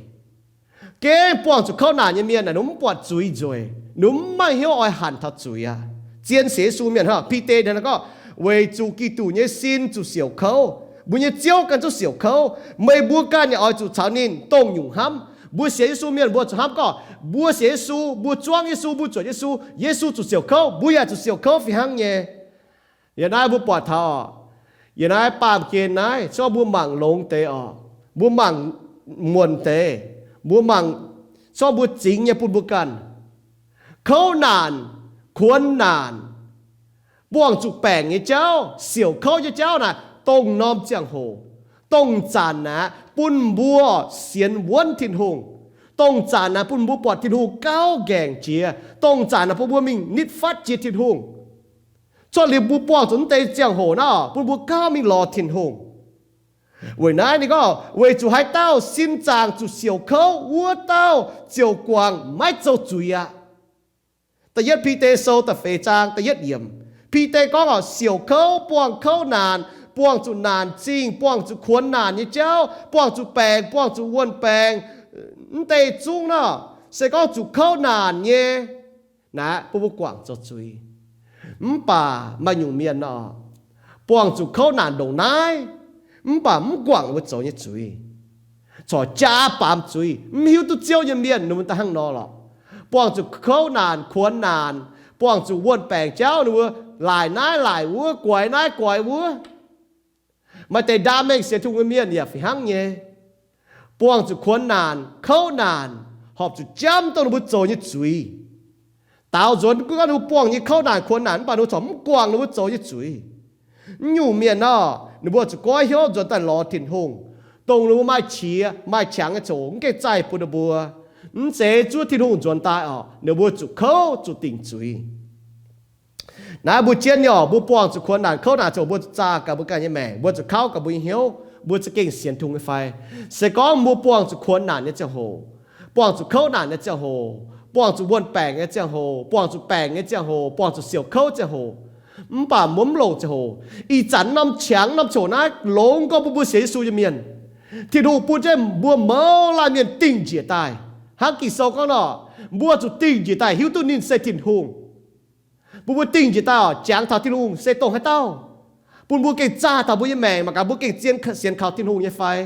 Gengh buangh zuqc kouv naanc nyei mienh naaic, ninh mbuo mv buatc zuiz nzueic. Ninh mbuo mv maaih hnyouv oix hanc taux zuiz aqv. Zien sienx Yesu mienh hnangv Bide naaic gorngv, weic zuqc Giduc nyei sin zuqc siouc kouv. Mbuo nyei Ziouv ganh zungv siouc kouv. Meih mbuo ganh yaac oix zuqc caux ninh dongh nyungc hnamv. Mbuo sienx Yesu mienh mbuo zuqc hnamv gorngv, mbuo sienx Yesu, mbuo zuangv Yesu, mbuo zuotc Yesu, Yesu zuqc siouc kouv, mbuo yaac zuqc siouc kouv fih hnangv nyei. Yiem naaiv mbuo buatc taux orqc, yiem naaiv baamh gen naaiv, se gorngv mbuo mangc longx deix orqc, mbuo mangc muonc deix, mbuo mangc, se gorngv mbuo zingx nyei bun mbuo ganh, kouv naanc, kuonx naanc, buangh zuqc baengc nyei jauv, siouc kouv nyei jauv naaic, dongh norm ziangh hoc, dongh zanc naaic bun mbuo sienx wuonv Tin-Hungh. Dongh zanc naaic bun mbuo buatc Tin-Hungh gauh nqaengc jiex. Dongh zanc naaic bun mbuo mingh nitv fatv jiex Tin-Hungh. Cuotv liuz mbuo buangh zuqc mv deix ziangh hoc naaic, bun mbuo gauh mingh lorz Tin-Hungh. Weic naaiv ninh gorngv, weic zuqc haaix dauh sin zaangc zuqc siouc kouv, wuov dauh ziouc guangc maiv zoux zuiz aqv. Da'yietv Bide Sou da'feix zaang da'yietv yiemc, Bide gorngv orqc, siouc kouv, buangh kouv naanc, buangh zuqc naanc zingh, buangh zuqc kuonx naanc nyei jauv, buangh zuqc baengc, buangh zuqc wuon-baengc, mv deix zungv nor, se gorngv zuqc kouv naanc nyei, naaiv bun mbuo guangc zoux zuiz. Mv baac maaih nyungc mienh nor, buangh zuqc kouv naanc ndongc naaiv, mv baac mv guangc mbuo zoux nyei zuiz, corc jaa baamz zuiz, mv hiuv duqv Ziouv nyei mienh, ninh mbuo daaih hnangv nor lorqc. Buangh zuqc kouv naanc, kuonx naanc, buangh zuqc wuon-baengc jauv, ninh mbuo laaic naaiv laaic wuov, guaix naaiv guaix wuov. Maaih deix ndaam mengh sienx Tin-Hungh nyei mienh yaac fih hnangv nyei. Buangh zuqc kuonx naanc, kouv naanc, horpc zuqc jamv dongh ninh mbuo zoux nyei zuiz. Daaux nzuonx gunv gorngv ninh mbuo buangh nyei kouv naanc kuonx naanc, mv baac ninh mbuo corc mv guangc ninh mbuo zoux nyei zuiz. Mv nyungc mienh nor, ninh mbuo zuqc goiv hnyouv nzuonx daaih lorz Tin-Hungh, dongh ninh mbuo maaih qiex maaih qangx nyei ziangh hoc mv gaengh zaih bun ninh mbuo. Mv zeiz zuov Tin-Hungh nzuonx daaih orqc, ninh mbuo zuqc kouv zuqc dingc zuiz. Naaiv mbuo jienv nyei orqc, mbuo buangh zuqc kuonx naanc kouv naanc ziangh hoc mbuo zuqc zaah gaax mbuo ganh nyei maengc, mbuo zuqc kauv gaax mbuo nyei hnyouv, mbuo za'gengh sienx Tin-Hungh nyei fai? Se gorngv mbuo buangh zuqc kuonx naanc nyei ziangh hoc, buangh zuqc kouv naanc nyei ziangh hoc, buangh zuqc wuon-baengc nyei ziangh hoc, buangh zuqc baengc nyei ziangh hoc, buangh zuqc siouc kouv ziangh hoc, mv baac mbuo mv longc ziangh hoc, ih zanc norm qangx norm ziangh hoc naaiv longx gorngv bun mbuo sienx Yesu nyei mienh, Tin-Hungh bun jienv mbuo mouz laanh mienh dingh njiec daaih. Hnangv Ging-Sou gorngv nor, mbuo zuqc dingh njiec daaih hiuv duqv ninh se Tin-Hungh. Bun mbuo dingh njiec daaih orqc, jangx taux Tin-Hungh se dongh haaix dauh, bun mbuo gengh zaah taux mbuo nyei maengc, mangc gaax mbuo gengh zien sienx kaux Tin-Hungh nyei fai?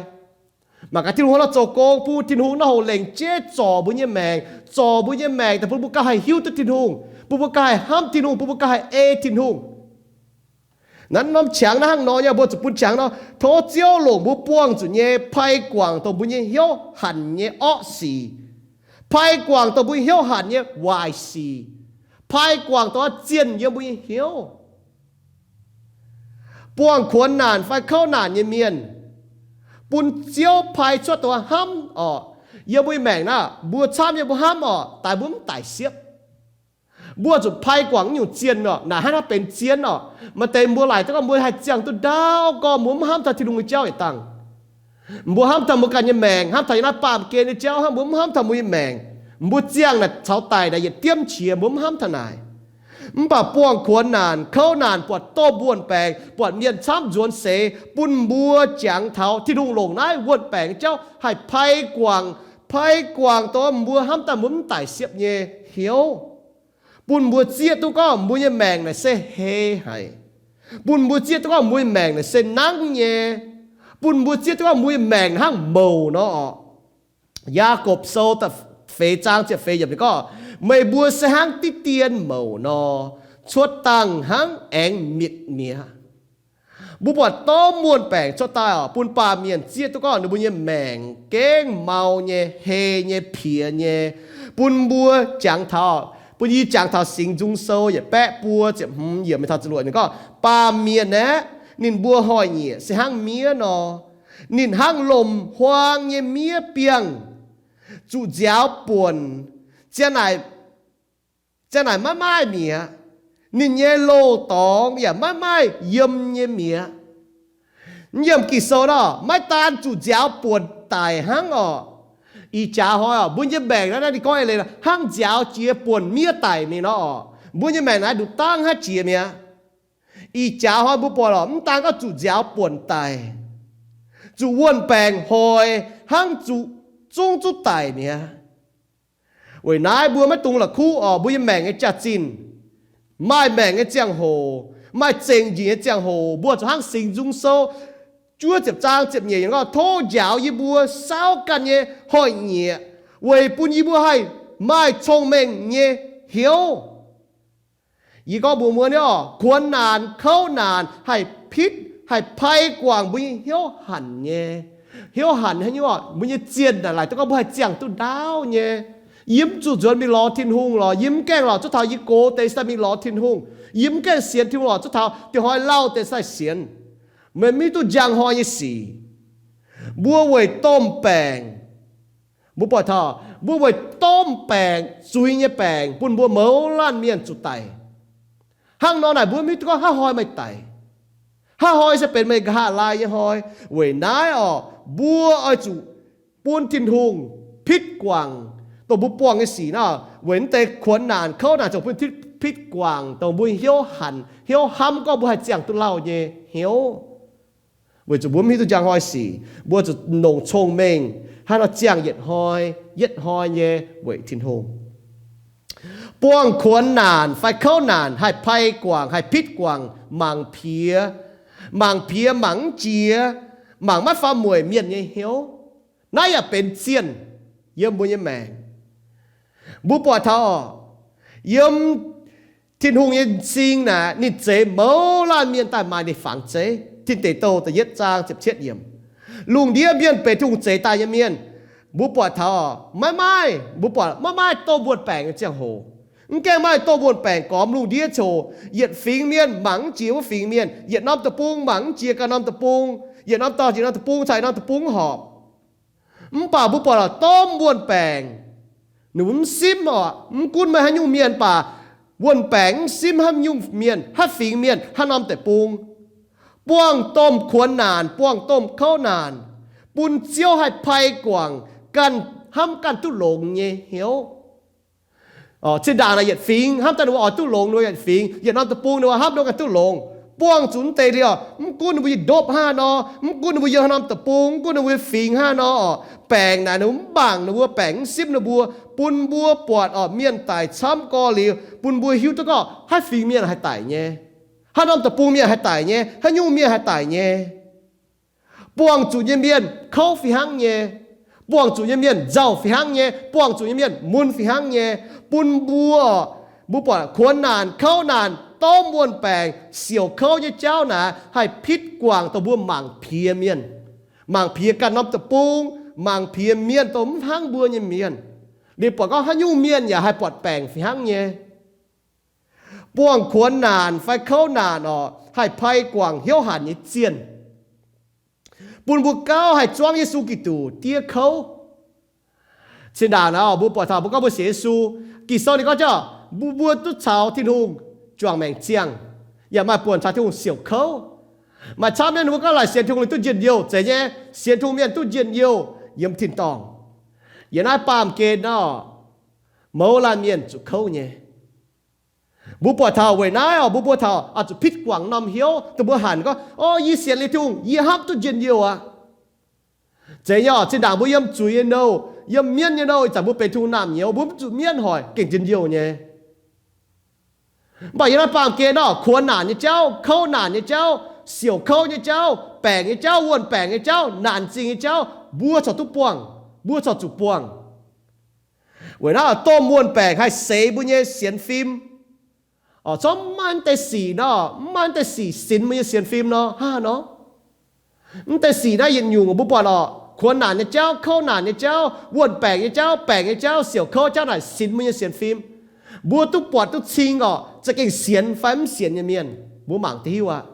Mangc gaax Tin-Hungh hnangv nor zoux gong, bun Tin-Hungh naaiv hoc lengc jeiv zorc mbuo nyei maengc, zorc mbuo nyei maengc daaih bun mbuo gauh haih hiuv duqv Tin-Hungh, bun mbuo gauh haih hnamv Tin-Hungh, bun mbuo gauh haih ei Tin-Hungh. Naaiv norm qangx naaiv hnangv nor nyei, mbuo zuqc bun qangx nor, tov Ziouv longc mbuo buangh zuqc nyei pai guangc dongh mbuo nyei hnyouv hanc nyei orqv sic, pai guangc dongh mbuo nyei hnyouv hanc nyei waaic sic, pai guangc dongh zienh yiem mbuo nyei hnyouv. Buangh kuonx naanc fai kouv naanc nyei mienh, bun Ziouv pai cuotv dongh hnamv orqc, yiem mbuo nyei maengc naaiv, mbuo camv nyei mbuo hnamv orqc, daaih mbuo mv daic siepv. Mbuo zuqc pai guangc nyungc zienh orqc, naaic hnangv naaiv benx zien orqc. Maaih deix mbuo laaic duqv gorngv mbuo haih ziangh duqv ndaauv gorngv mbuo mv hnamv taux Tin-Hungh nyei jauv yietc dangh. Mbuo hnamv taux mbuo ganh nyei maengc, hnamv taux yiem naaiv baamh gen nyei jauv hnangv, mbuo mv hnamv taux mbuo nyei maengc. Mbuo ziangh naaic caux daic naaic yietc diemv qiex, mbuo mv hnamv taux naaic. Mv baac buangh kuonx naanc, kouv naanc, buatc domh wuon-baengc, buatc mienh camv nzuonx seix, bun mbuo jangx taux Tin-Hungh longc naaiv wuon-baengc jauv haih pai guangc, pai guangc dongh mbuo hnamv daaih mbuo mv daic siepv nyei hnyouv. Bun mbuo zieqv duqv gorngv mbuo nyei maengc naaic se hei haic. Bun mbuo zieqv duqv gorngv mbuo nyei maengc naaic se nangv nyei. Bun mbuo zieqv duqv gorngv mbuo nyei maengc hnangv mouc nor orqc. Yaagorpc Sou da'feix zaang ziepc feix yiemc ninh gorngv, meih mbuo se hnangv diqv dien mouc nor, cuotv dangh hnangv aengx mitc mi'aqv. Mbuo buatc domh wuon-baengc cuotv daaih orqc, bun baamh mienh zieqv duqv gorngv ninh mbuo nyei maengc gengh mau nyei, hei nyei, piex nyei, bun mbuo jangx taux, bun yie jangx taux Singx Nzung Sou yietc baeqv buo ziepc hmz yiemc mingh taux ziepc luoqc ninh gorngv, baamh mienh aeqv, ninh mbuo hnoi-nyieqc se hnangv miev nor, ninh hnangv lomc-huaang nyei miev biangh, zuqc nziaaux buonc, ziang naaic maiv maaih mi'aqv. Ninh nyei loz-dorngx yaac maiv maaih yiem nyei mi'aqv. Yiem Ging-Sou nor, maiv daan zuqc nziaaux buonc daic hnangv orqc. Ih jaax hnoi orqc, mbuo nyei maengc naaiv, naaiv ninh gorngv eix leiz hnangv nziaaux jiex buonc miev daic mingh nor orqc. Mbuo nyei maengc naaiv nduqc dangv hnangv jiex mi'aqv. Ih jaax hnoi mbuo buatc lorqc, mv daan gorngv zuqc nziaaux buonc daic, zuqc wuon-baengc hoic hnangv zuqc zungv zuqv daic mi'aqv. Weic naaiv mbuo maiv dungx la'kuqv orqc, mbuo nyei maengc nyei jaax-zinh, maaih maengc nyei ziangh hoc, maaih zengc njiec nyei ziangh hoc, mbuo zuqc hnangv Singx Nzung Sou juov ziepc zaang ziepc nyeic yiemc gorngv, tov njaaux yie mbuo saauv ganh nyei hnoi-nyieqc, weic bun yie mbuo haih maaih cong-mengh nyei hnyouv. Yie gorngv mbuox mbuo nyei orqc, kuonx naanc kouv naanc haih pitv, haih pai guangc mbuo nyei hnyouv hanc nyei. Hnyouv hanc haaix nyungc orqc? Mbuo nyei zienh naaic laaic duqv gorngv mbuo haih ziangh duqv ndaauv nyei. Yie mv zuqc nzuonx mingh lorz Tin-Hungh lorqc. Yie mv gaengh lorz zuov taux yie gox deix daaih mingh lorz Tin-Hungh. Yie mv gaengh sienx Tin-Hungh lorz zuov taux diex hnoi lauh deix daaih sienx. Meih mv hiuv duqv njang hnoi nyei sic. Mbuo weic domh baengc, mbuo buatc taux mbuo weic domh baengc, zuiz nyei baengc, bun mbuo mouz laanh mienh zuqc daic. Hnangv nor naaic mbuo mv hiuv duqv gorngv haaix hnoi meih daic. Haaix hnoi se benx meih nqa'haav laai nyei hnoi. Weic naaiv orqc, mbuo oix zuqc bun Tin-Hungh pitv guangc, dongh mbuo buangh nyei sic naaic, weic naaiv deix kuonx naanc kouv naanc ziouc bun pitv guangc, dongh mbuo hnyouv hanc hnyouv hnamv gorngv mbuo haih ziangh duqv lauh nyei hnyouv. Weic zuqc mbuo mv hiuv duqv njang hnoi sic, mbuo zuqc longc cong-mengh hnangv nor ziangh yietc hnoi yietc hnoi nyei weic Tin-Hungh. Buangh kuonx naanc fai kouv naanc haih pai guangc, haih pitv guangc mangc piex, mangc piex mangc mv jiex, mangc maiv faam mueic mienh nyei hnyouv. Naaiv yaac benx zienh yiem mbuo nyei maengc. Mbuo buatc taux orqc, yiem Tin-Hungh nyei m'zing naaic, ninh zeix mouz laanh mienh daaih maaih ninh fangx zeiv. Tin Deic Douh da'yietv zaang ziepc cietv yiemc. Lungh ndiev mienh benx Tin-Hungh zeix daaih nyei mienh, mbuo buatc taux orqc, maiv maaih, mbuo buatc maiv maaih domh wuon-baengc nyei ziangh hoc. Mv gaengh maaih domh wuon-baengc gormx lungh ndiev ziouc yietc fingx mienh mangc mv jiex wuov fingx mienh, yietc norm deic-bung mangc mv jiex ganh norm deic-bung, yietc norm dorngx jiex norm deic-bung caux yietc norm deic-bung horpc. Mv baac mbuo buatc lorqc domh wuon-baengc, ninh mv simv orqc, mv gunv meih haaix nyungc mienh baac wuon-baengc mv simv haaix nyungc mienh, haaix fingx mienh, haaix norm deic-bung, buangh domh kuonx naanc, buangh domh kouv naanc, bun Ziouv haih pai guangc ganh hnamv ganh duqv longx nyei hnyouv. Zinh ndaangc naaic yietc fingx hnamv daaih ninh mbuo oix duqv longx ninh mbuo yietc fingx, yietc norm deic-bung ninh mbuo hnamv ninh mbuo ganh duqv longx. Buangh zuqc mv deix liuz, mv gunv ninh mbuo yiem ndopv hnangv nor, mv gunv ninh mbuo yiem haaix norm deic-bung, mv gunv ninh mbuo fingx hnangv nor, baengc naaic ninh mbuo mv mangc ninh mbuo, baengc mv simv ninh mbuo, bun mbuo buatc orqc mienh daic camv gorx liuz, bun mbuo hiuv duqv gorngv haaix fingx mienh haih daic nyei, haaix norm deic-bung mienh haih daic nyei, haaix nyungc mienh haih daic nyei. Buangh zuqc nyei mienh kouv fih hnangv nyei. Buangh zuqc nyei mienh nzauh fih hnangv nyei. Buangh zuqc nyei mienh mun fih hnangv nyei. Bun mbuo, mbuo buatc kuonx naanc, kouv naanc, domh wuon-baengc, siouc kouv nyei jauv naaic haih pitv guangc dongh mbuo mangc piex mienh, mangc piex ganh norm deic-bung, mangc piex mienh dongh mv hnangv mbuo nyei mienh. Liuz buatc gorngv haaix nyungc mienh yaac haih buatc baengc fih hnangv nyei. Buangh kuonx naanc fai kouv naanc orqc, haih pai guangc hnyouv hanc nyei zienh, bun mbuo gauh haih zuangv Yesu Giduc diev kouv. Zinh ndaangc naaic mbuo buatc taux mbuo gorngv mbuo sienx Yesu, Ging-Sou ninh gorngv jauv, mbuo, mbuo duqv caux Tin-Hungh juangc maengc ziangh, yaac maaih buonc caux Tin-Hungh siouc kouv. Maaih camv mienh ninh mbuo gorngv laaic sienx Tin-Hungh ninh duqv njien-youh. Zeiz nyei, sienx Tin-Hungh mienh duqv njien-youh yiem tin-dorngh. Yiem naaiv baamh gen nor, mouz laanh mienh zuqc kouv nyei. Mbuo buatc taux weic naaiv orqc, mbuo mbuo taux oix zuqc pitv guangc norm hnyouv dongh mbuo hanc gorngv, O, yie sienx liuz Tin-Hungh, yie hnamv duqv njien-youh aqv. Zeiz nyei orqc, zinh ndaangc mbuo yiem zuiz nyei nouh, yiem mienv nyei nouh, ih zanc mbuo benx Tin-Hungh naamh nyouz, mbuo mv zuqc mienv hoic gengh njien-youh nyei. Mv baac yiem naaiv baamh gen orqc, kuonx naanc nyei jauv, kouv naanc nyei jauv, siouc kouv nyei jauv, baengc nyei jauv, wuon-baengc nyei jauv, naanc zingh nyei jauv, mbuo corc duqv buangh, mbuo corc zuqc buangh. Weic naaiv domh wuon-baengc haih seix mbuo nyei sienx fim. Corc mv maaih mv deix sic nor, mv maaih mv deix sic sinx mbuo nyei sienx fim nor, hnangv haaix nor? Mv deix sic naaiv yietc nyungc mbuo buatc orqc, kuonx naanc nyei jauv, kouv naanc nyei jauv, wuon-baengc nyei jauv, baengc nyei jauv, siouc kouv jauv naaic sinx mbuo nyei sienx fim. Mbuo duqv buatc duqv cing orqc, za'gengh sienx fai mv sienx nyei mienh, mbuo mangc duqv hiuv aqv.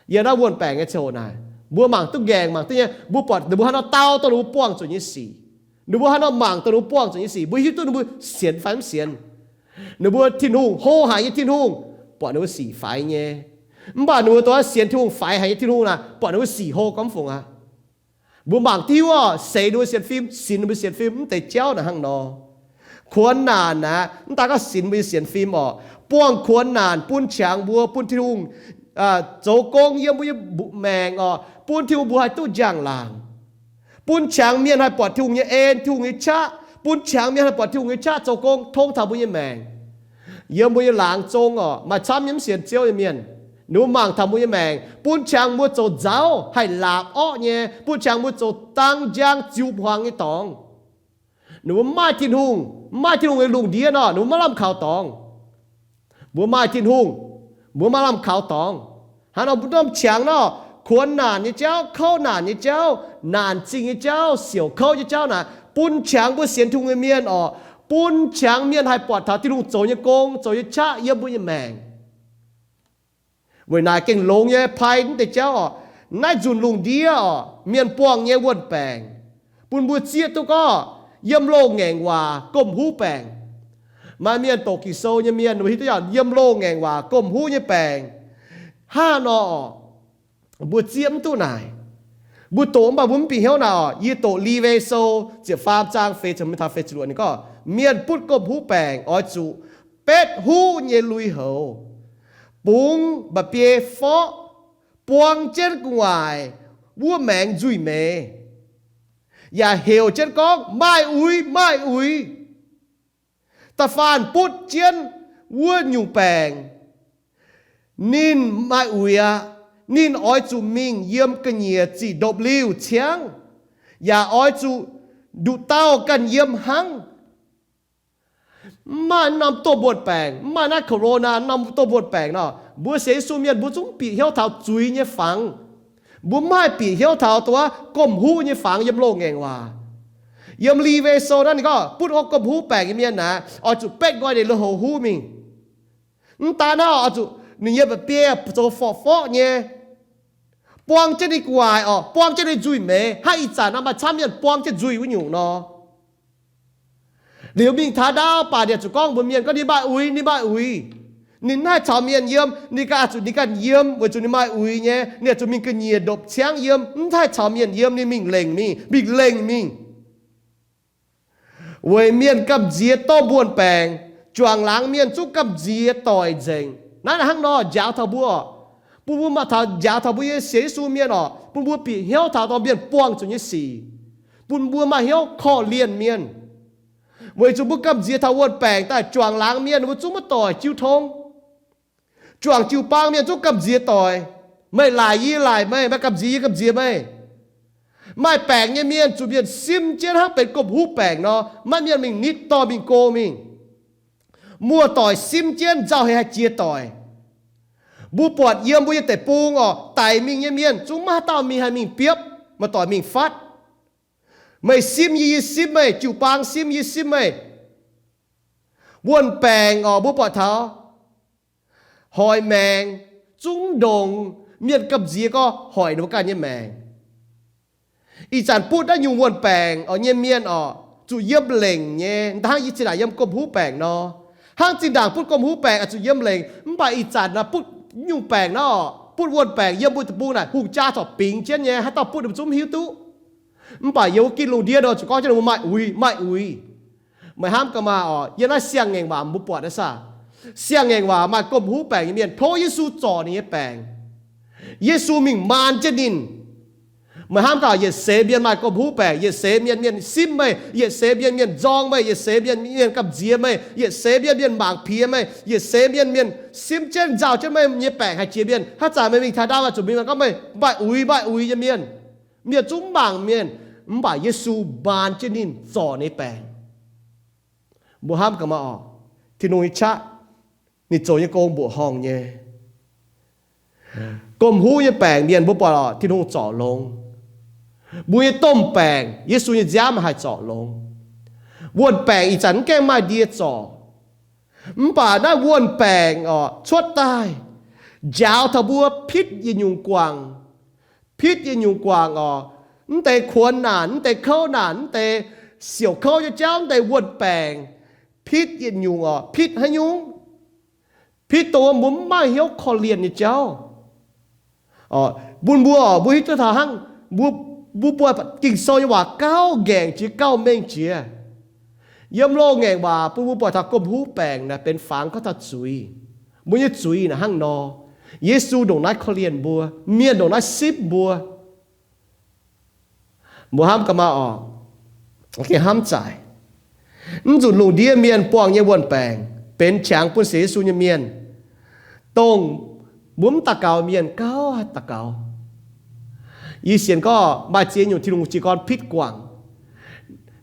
Yiem naaiv wuon-baengc nyei ziangh hoc naaic, mbuo mangc duqv nqaengc, mangc duqv nyei, mbuo buatc ninh mbuo haaix nor dau dongh ninh mbuo buangh zuqc nyei sic. Ninh mbuo haaix nor mangc dongh ninh mbuo buangh zuqc nyei sic, mbuo hiuv duqv ninh mbuo sienx fai mv sienx. Ninh mbuo Tin-Hungh, hlo haic nyei Tin-Hungh, buatc ninh mbuo sic faix nyei. Mv baac ninh mbuo dongh sienx Tin-Hungh faix haic nyei Tin-Hungh naaic, buatc ninh mbuo sic hlo gormx fungc aqv. Mbuo mangc diuv orqc, seix ninh mbuo sienx fim, sinx ninh mbuo sienx fim mv deix jauv naaic hnangv nor. Kuonx naanc aqv, mv daaih gorngv sinx mbuo nyei sienx fim orqc, buangh kuonx naanc bun qangx mbuo, bun Tin-Hungh zoux gong yiem mbuo nyei maengc orqc, bun Tin-Hungh mbuox haih duqv njang-laangc, bun qangx mienh haih buatc Tin-Hungh nyei en, Tin-Hungh nyei qaqv, bun qangx mienh haih buatc Tin-Hungh nyei qaqv zoux gong tong taux mbuo nyei maengc. Yiem mbuo nyei laangz zong orqc, maaih camv nyei mv sienx Ziouv nyei mienh, ninh mbuo mangc taux mbuo nyei maengc, bun qangx mbuo zoux nzauv haih laapc orqv nyei, bun qangx mbuo zoux dang njang ziux hmuangx nyei dorngx. Ninh mbuo mv maaih Tin-Hungh, mv maaih Tin-Hungh nyei lungh ndiev nor, ninh mbuo maiv lamh kaux dorngx. Mbuo maaih Tin-Hungh, mbuo maiv lamh kaux dorngx. Hnangv nor mbuo norm qangx nor, kuonx naanc nyei jauv, kouv naanc nyei jauv, naanc zingh nyei jauv, siouc kouv nyei jauv naaic, bun qangx mbuo sienx Tin-Hungh nyei mienh orqc, bun qangx mienh haih buatc taux Tin-Hungh zoux nyei gong, zoux nyei qaqv yiem mbuo nyei maengc. Weic naaic gengh longx nyei pai mv deix jauv oc. Naaiv nzunc lungh ndiev oc, mienh buangh nyei wuon-baengc, bun mbuo zieqv duqv gorngv yiem loz-ngaengc waac gomh huv baengc. Maaih mienh doqc Ging-Sou nyei mienh, mbuo hiuv duqv yiem loz-ngaengc waac gomh huv nyei baengc hnangv haaix nor oc, mbuo zieqv mv duqv naaic. Mbuo doqc mv baac mbuo mv bieqc hnyouv naaic oc. Yie doqc Liwe Sou ziepc faam zaang feix ziepc, mingh taux feix ziepc luoqc ninh gorngv, mienh butv gomh huv baengc oix zuqc betv huv nyei lui-houx, bungx mba'biei forqv, buang jienv gu'nguaaic wuov maengx nzuih meix, yaac heuc jienv gorngv, Maaih uix, maaih uix! Da'faanh butv jienv wuov nyungc baengc, ninh maaih uix aqv. Ninh oix zuqc mingh yiem ga'nyiec ziqc ndopv-liuh ciangv, yaac oix zuqc nduqc dauh ganh yiem hnangv. Mv maaih norm domh wuon-baengc, mv maaih naaiv Corona norm domh wuon-baengc nor, mbuo sienx Yesu mienh mbuo zungv bieqc hnyouv taux zuiz nyei fangx. Mbuo mv haih bieqc hnyouv taux dongh wuov gomh huv nyei fangx yiem loz-ngaengc waac. Yiem Liwe Sou naaiv ninh gorngv butv wuov gomh huv baengc nyei mienh naaic, oix zuqc betv nqoi ninh lui-houx huv mingh. Mv daan naaiv oix zuqc ninh nyei mba'biei zoux forqv-forqv nyei, buang jienv ninh gu'nguaaic oc, buang jienv ninh nzuih meix, hnangv ih zanc nor maaih camv mienh buang jienv nzuih wuov nyungc nor. Liuz mingh taux ndaauv baac ninh zuqc gorngv mbuox mienh gorngv ninh maaih uix, ninh maaih uix. Ninh mv haih caux mienh yiem, ninh ganh oix zuqc ninh ganh yiem weic zuqc ninh maaih uix nyei. Ninh oix zuqc mingh ga'nyiec ndopv ciangv yiem, mv haih caux mienh yiem, ninh mingh lengc mingh, mingh lengc mingh. Weic mienh gamh nziex domh wuon-baengc, juangc laangz mienh zungv gamh nziex doic nzengc. Naaiv hnangv nor njaaux taux mbuo, bun mbuo maaih taux njaaux taux mbuo nyei sienx Yesu mienh oc, bun mbuo bieqc hnyouv taux dorh mienh buangh zuqc nyei sic, bun mbuo maaih hnyouv korv-lienh mienh. Weic zuqc mbuo gamh nziex taux wuon-baengc daaih juangc laangz mienh, mbuo zungv maiv doic jiu tong. Juangc jiu-baang mienh zungv gamh nziex doic. Meih laaic yie laaic meih, meih gamh nziex yie gamh nziex meih. Maaih baengc nyei mienh zuqc mienh simv jienv hnangv benx gomh huv baengc nor, maiv mienh mingh nitv dorh mingh go mingh. Muoz-doic simv jienv nzauh heix haih jiex doic. Mbuo buatc yiem mbuo nyei deic-bung oc, daic mingh nyei mienh zungv maiv haaix dauh mingh haih mingh biopv, muoz-doic mingh fatv. Meih simv yie, yie simv meih, jiu-baang simv yie, simv meih. Wuon-baengc oc, mbuo buatc taux hoic maengc zungv ndongc mienh gamh nziex gorngv hoic ninh mbuo ganh nyei maengc. Ih zanc butv naaiv nyungc wuon-baengc oc nyei mienh oc, zuqc yiem lengc nyei, hnangv yie zinh ndaangc yiem gomh huv baengc nor. Hnangv zinh ndaangc butv gomh huv baengc oix zuqc yiem lengc, mv baac ih zanc naaiv butv nyungc baengc nor, butv wuon-baengc yiem mbuo deic-bung naaic hungh jaa corc bingx jienv nyei, haaix dauh butv ninh mbuo zungv mv hiuv duqv. Mv baac yiem wuov gitv lungh ndiev nor zuqc gorngv jienv ninh mbuo maaih uix, maaih uix. Meih hnamv gaax maah oc, yiem naaiv Siang-Ngaengc Waac mbuo buatc naaiv saah? Siang-Ngaengc Waac maaih gomh huv baengc nyei mienh tov Yesu zorc ninh nyei baengc. Yesu mingh maan jienv ninh. Meih hnamv gaax, yietc seix mienh maaih gomh huv baengc, yietc seix mienh, mienh simv meih, yietc seix mienh, mienh nzorng meih, yietc seix mienh, mienh gamh nziex meih, yietc seix mienh, mienh mangc piex meih, yietc seix mienh, mienh simv jienv nzauh jienv meih nyei baengc haih jiex mienh. Haaix zanc meih mingh taux ndaauv oix zuqc mingh gorngv meih maaih uix, maaih uix nyei mienh. Mienh zungv mangc mienh, mv baac Yesu maan jienv ninh zorc ninh nyei baengc. Mbuo hnamv gaax maah oc, Tin-Hungh nyei qaqv, ninh zoux nyei gong mbuoqc horngh nyei. Gomh huv nyei baengc mienh mbuo buatc oc, Tin-Hungh zorc longx. Mbuo nyei domh baengc, Yesu nyei nziaamv haih zorc longx. Wuon-baengc ih zanc mv gaengh maaih ndie zorc. Mv baac naaiv wuon-baengc oc, cuotv daaih njaaux taux mbuo pitv yietc nyungc guangc. Pitv yietc nyungc guangc oc. Mv deix kuonx naanc, mv deix kouv naanc, mv deix siouc kouv nyei jauv, mv deix wuon-baengc, pitv yietc nyungc oc. Pitv haaix nyungc? Pitv dongh mbuo mv maaih hnyouv korv-lienh nyei jauv. Bun mbuo oc, mbuo hiuv duqv taux hnangv, mbuo, mbuo buatc Ging-Sou nyei waac gauh ngaengc jiex, gauh mengh jiex. Yiem loz-ngaengc waac bun mbuo buatc taux gomh huv baengc naaic benx fangx gorngv taux zuiz. Mbuo nyei zuiz naaic hnangv nor. Yesu ndongc naaiv korv-lienh mbuo, mienh ndongc naaiv simv mbuo. Mbuo hnamv gaax maah oc, gengh hnamv zaic. Mv nzunc lungh ndiev mienh buangh nyei wuon-baengc benx qangx bun sienx Yesu nyei mienh, dongh mbuo mv daux gaux mienh gauh haih daux gaux. Yie sienx gorngv maaih ziex nyungc Tin-Hungh jiez gorn pitv guangc.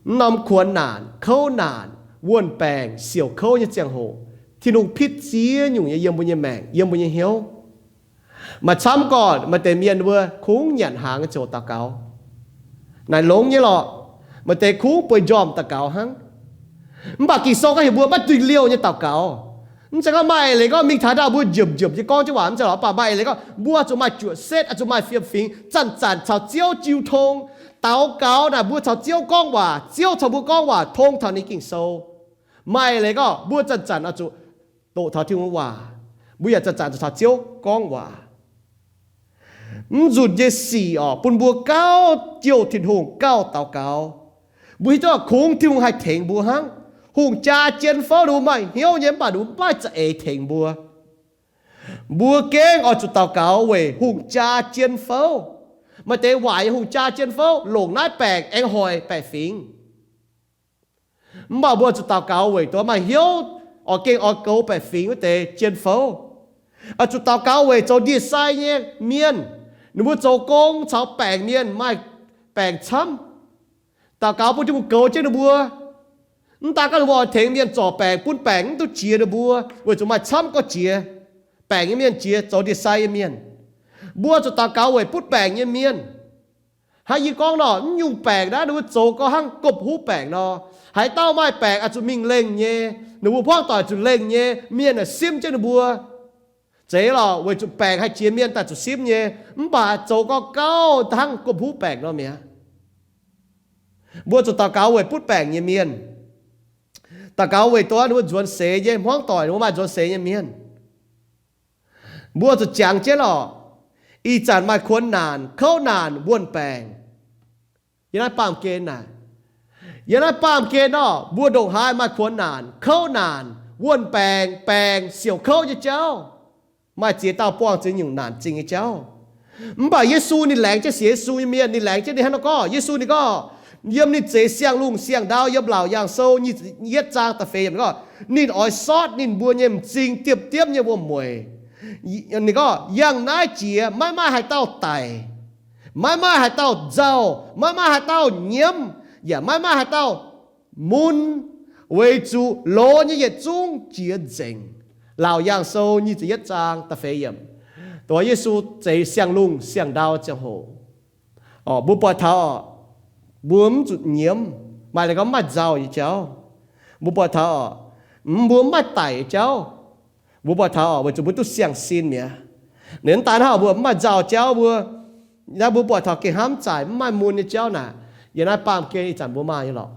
Mv norm kuonx naanc, kouv naanc, wuon-baengc, siouc kouv nyei ziangh hoc, Tin-Hungh pitv ziex nyungc nyei yiem mbuo nyei maengc, yiem mbuo nyei hnyouv. Maaih camv gorqv maaih deix mienh mbuo kungx nyanc hnaangx ziouc daux gaux. Naaic longx nyei lorqc. Maaih deix kungx bueix njormh daux gaux hnangv. Mv baac Ging-Sou gorngv heuc mbuo maiv duih liouh nyei daux gaux. Mv zeiz gorngv maaih eix leiz gorngv mingh taux ndau mbuo njiemc njiemc nyei gorngv jienv waac, mv zeiz lorqc. Mv baac maaih eix leiz gorngv mbuo zuqc maaih juoqc setv, zuqc maaih fiem-fingx, zanc-zanc caux Ziouv jiu tong. Daux gaux naaic mbuo caux Ziouv gorngv waac, Ziouv caux mbuo gorngv waac tong taux ninh Ging-Sou. Maaih eix leiz gorngv mbuo zanc-zanc oix zuqc doqc taux Tin-Hungh waac, mbuo yaac zanc-zanc zuqc caux Ziouv gorngv waac. Mv nzunc nyei sic orqc, bun mbuo gauh jouh Tin-Hungh, gauh daux gaux. Mbuo hiuv duqv kungx Tin-Hungh haih tengx mbuo hnangv. Hungh jaa jien fouv, ninh mbuo maaih hnyouv nyei, mv baac ninh mbuo maiv za'eix tengx mbuo. Mbuo gengh oix zuqc daux gaux weic hungh jaa jien fouv. Maaih deix waaic nyei hungh jaa jien fouv, longc naaiv baengc aengx hoic baeqc fingx. Mv baac mbuo zuqc daux gaux weic dongh maaih hnyouv oix gengh oix goux baeqc fingx wuov deix jien fouv. Oix zuqc daux gaux weic zoux ndie-sai nyei mienh. Ninh mbuo zoux gong caux baengc mienh maaih baengc camv. Daux gaux bun Tin-Hungh goux jienv ninh mbuo. Mv daan gorngv ninh mbuo oix tengx mienh zorc baengc, bun baengc mv duqv jiex ninh mbuo, weic zuqc maaih camv gorx jiex. Baengc nyei mienh jiex, zoux ndie-sai nyei mienh. Mbuo zuqc daux gaux weic butv baengc nyei mienh. Hnangv yie gorngv nor, mv nyungc baengc naaiv ninh mbuo zoux gau hnangv gopv huv baengc nor. Haaix dauh maaih baengc oix zuqc mingh lengh nyei, ninh mbuo hmuangv doic zuqc lengh nyei, mienh aah simv jienv ninh mbuo. Zeiz lorqc, weic zuqc baengc haih jiex mienh daaih zuqc simv nyei, mv baac zoux gau gauh hnangv gopv huv baengc nor mi'aqv. Mbuo zuqc daux gaux weic butv baengc nyei mienh. Daux gaux weic dongh ninh mbuo nzuonx seix nyei hmuangv doic, ninh mbuo maaih nzuonx seix nyei mienh. Mbuo zuqc jangx jienv lorqc. Ih zanc maaih kuonx naanc, kouv naanc, wuonh baengc. Yiem naaiv baamh gen naaic, yiem naaiv baamh gen orqc, mbuo ndongc haaix maaih kuonx naanc, kouv naanc, wuonh baengc, baengc, siouc kouv nyei jauv, maaih ziex dauh buangh zuqc nyungc naanc zingh nyei jauv. Mv baac Yesu ninh laengz jienv sienx Yesu nyei mienh, ninh laengz jienv ninh hnangv nor gorngv, Yesu ninh gorngv, yiem ninh zeix siang-lungh siang-ndau, yiem Laauc Yaangh Sou nyic ziepc yietv zaang da'feix yiemc gorngv, ninh oix sortv ninh mbuo nyei m'zing diemv-diemv nyei wuom-mueic. Ninh gorngv, yangh naaiv jiex maiv maaih haaix dauh daic, maiv maaih haaix dauh nzauh, maiv maaih haaix dauh nyiemv, yaac maiv maaih haaix dauh mun, weic zuqc loz nyei yietc zungv jiex nzengc. Laauc Yaangh Sou nyic ziepc yietv zaang da'feix yiemc. Dongh Yesu zeix siang-lungh siang-ndau ziangh hoc, orqc, mbuo buatc taux orqc, mbuo mv zuqc nyiemv, maaih leiz gorngv mv maaih nzauh nyei jauv. Mbuo buatc taux orqc, mbuo mv maaih daic nyei jauv. Mbuo buatc taux orqc, weic zuqc mbuo duqv siang-sin mi'aqv. Ninh mv daan hnangv mbuo mv maaih nzauh jauv, mbuo, naaiv mbuo buatc taux gengh hnamv zaaic mv maaih mun nyei jauv naaic, yiem naaiv baamh gen ih zanc mbuo maaih nyei lorqc.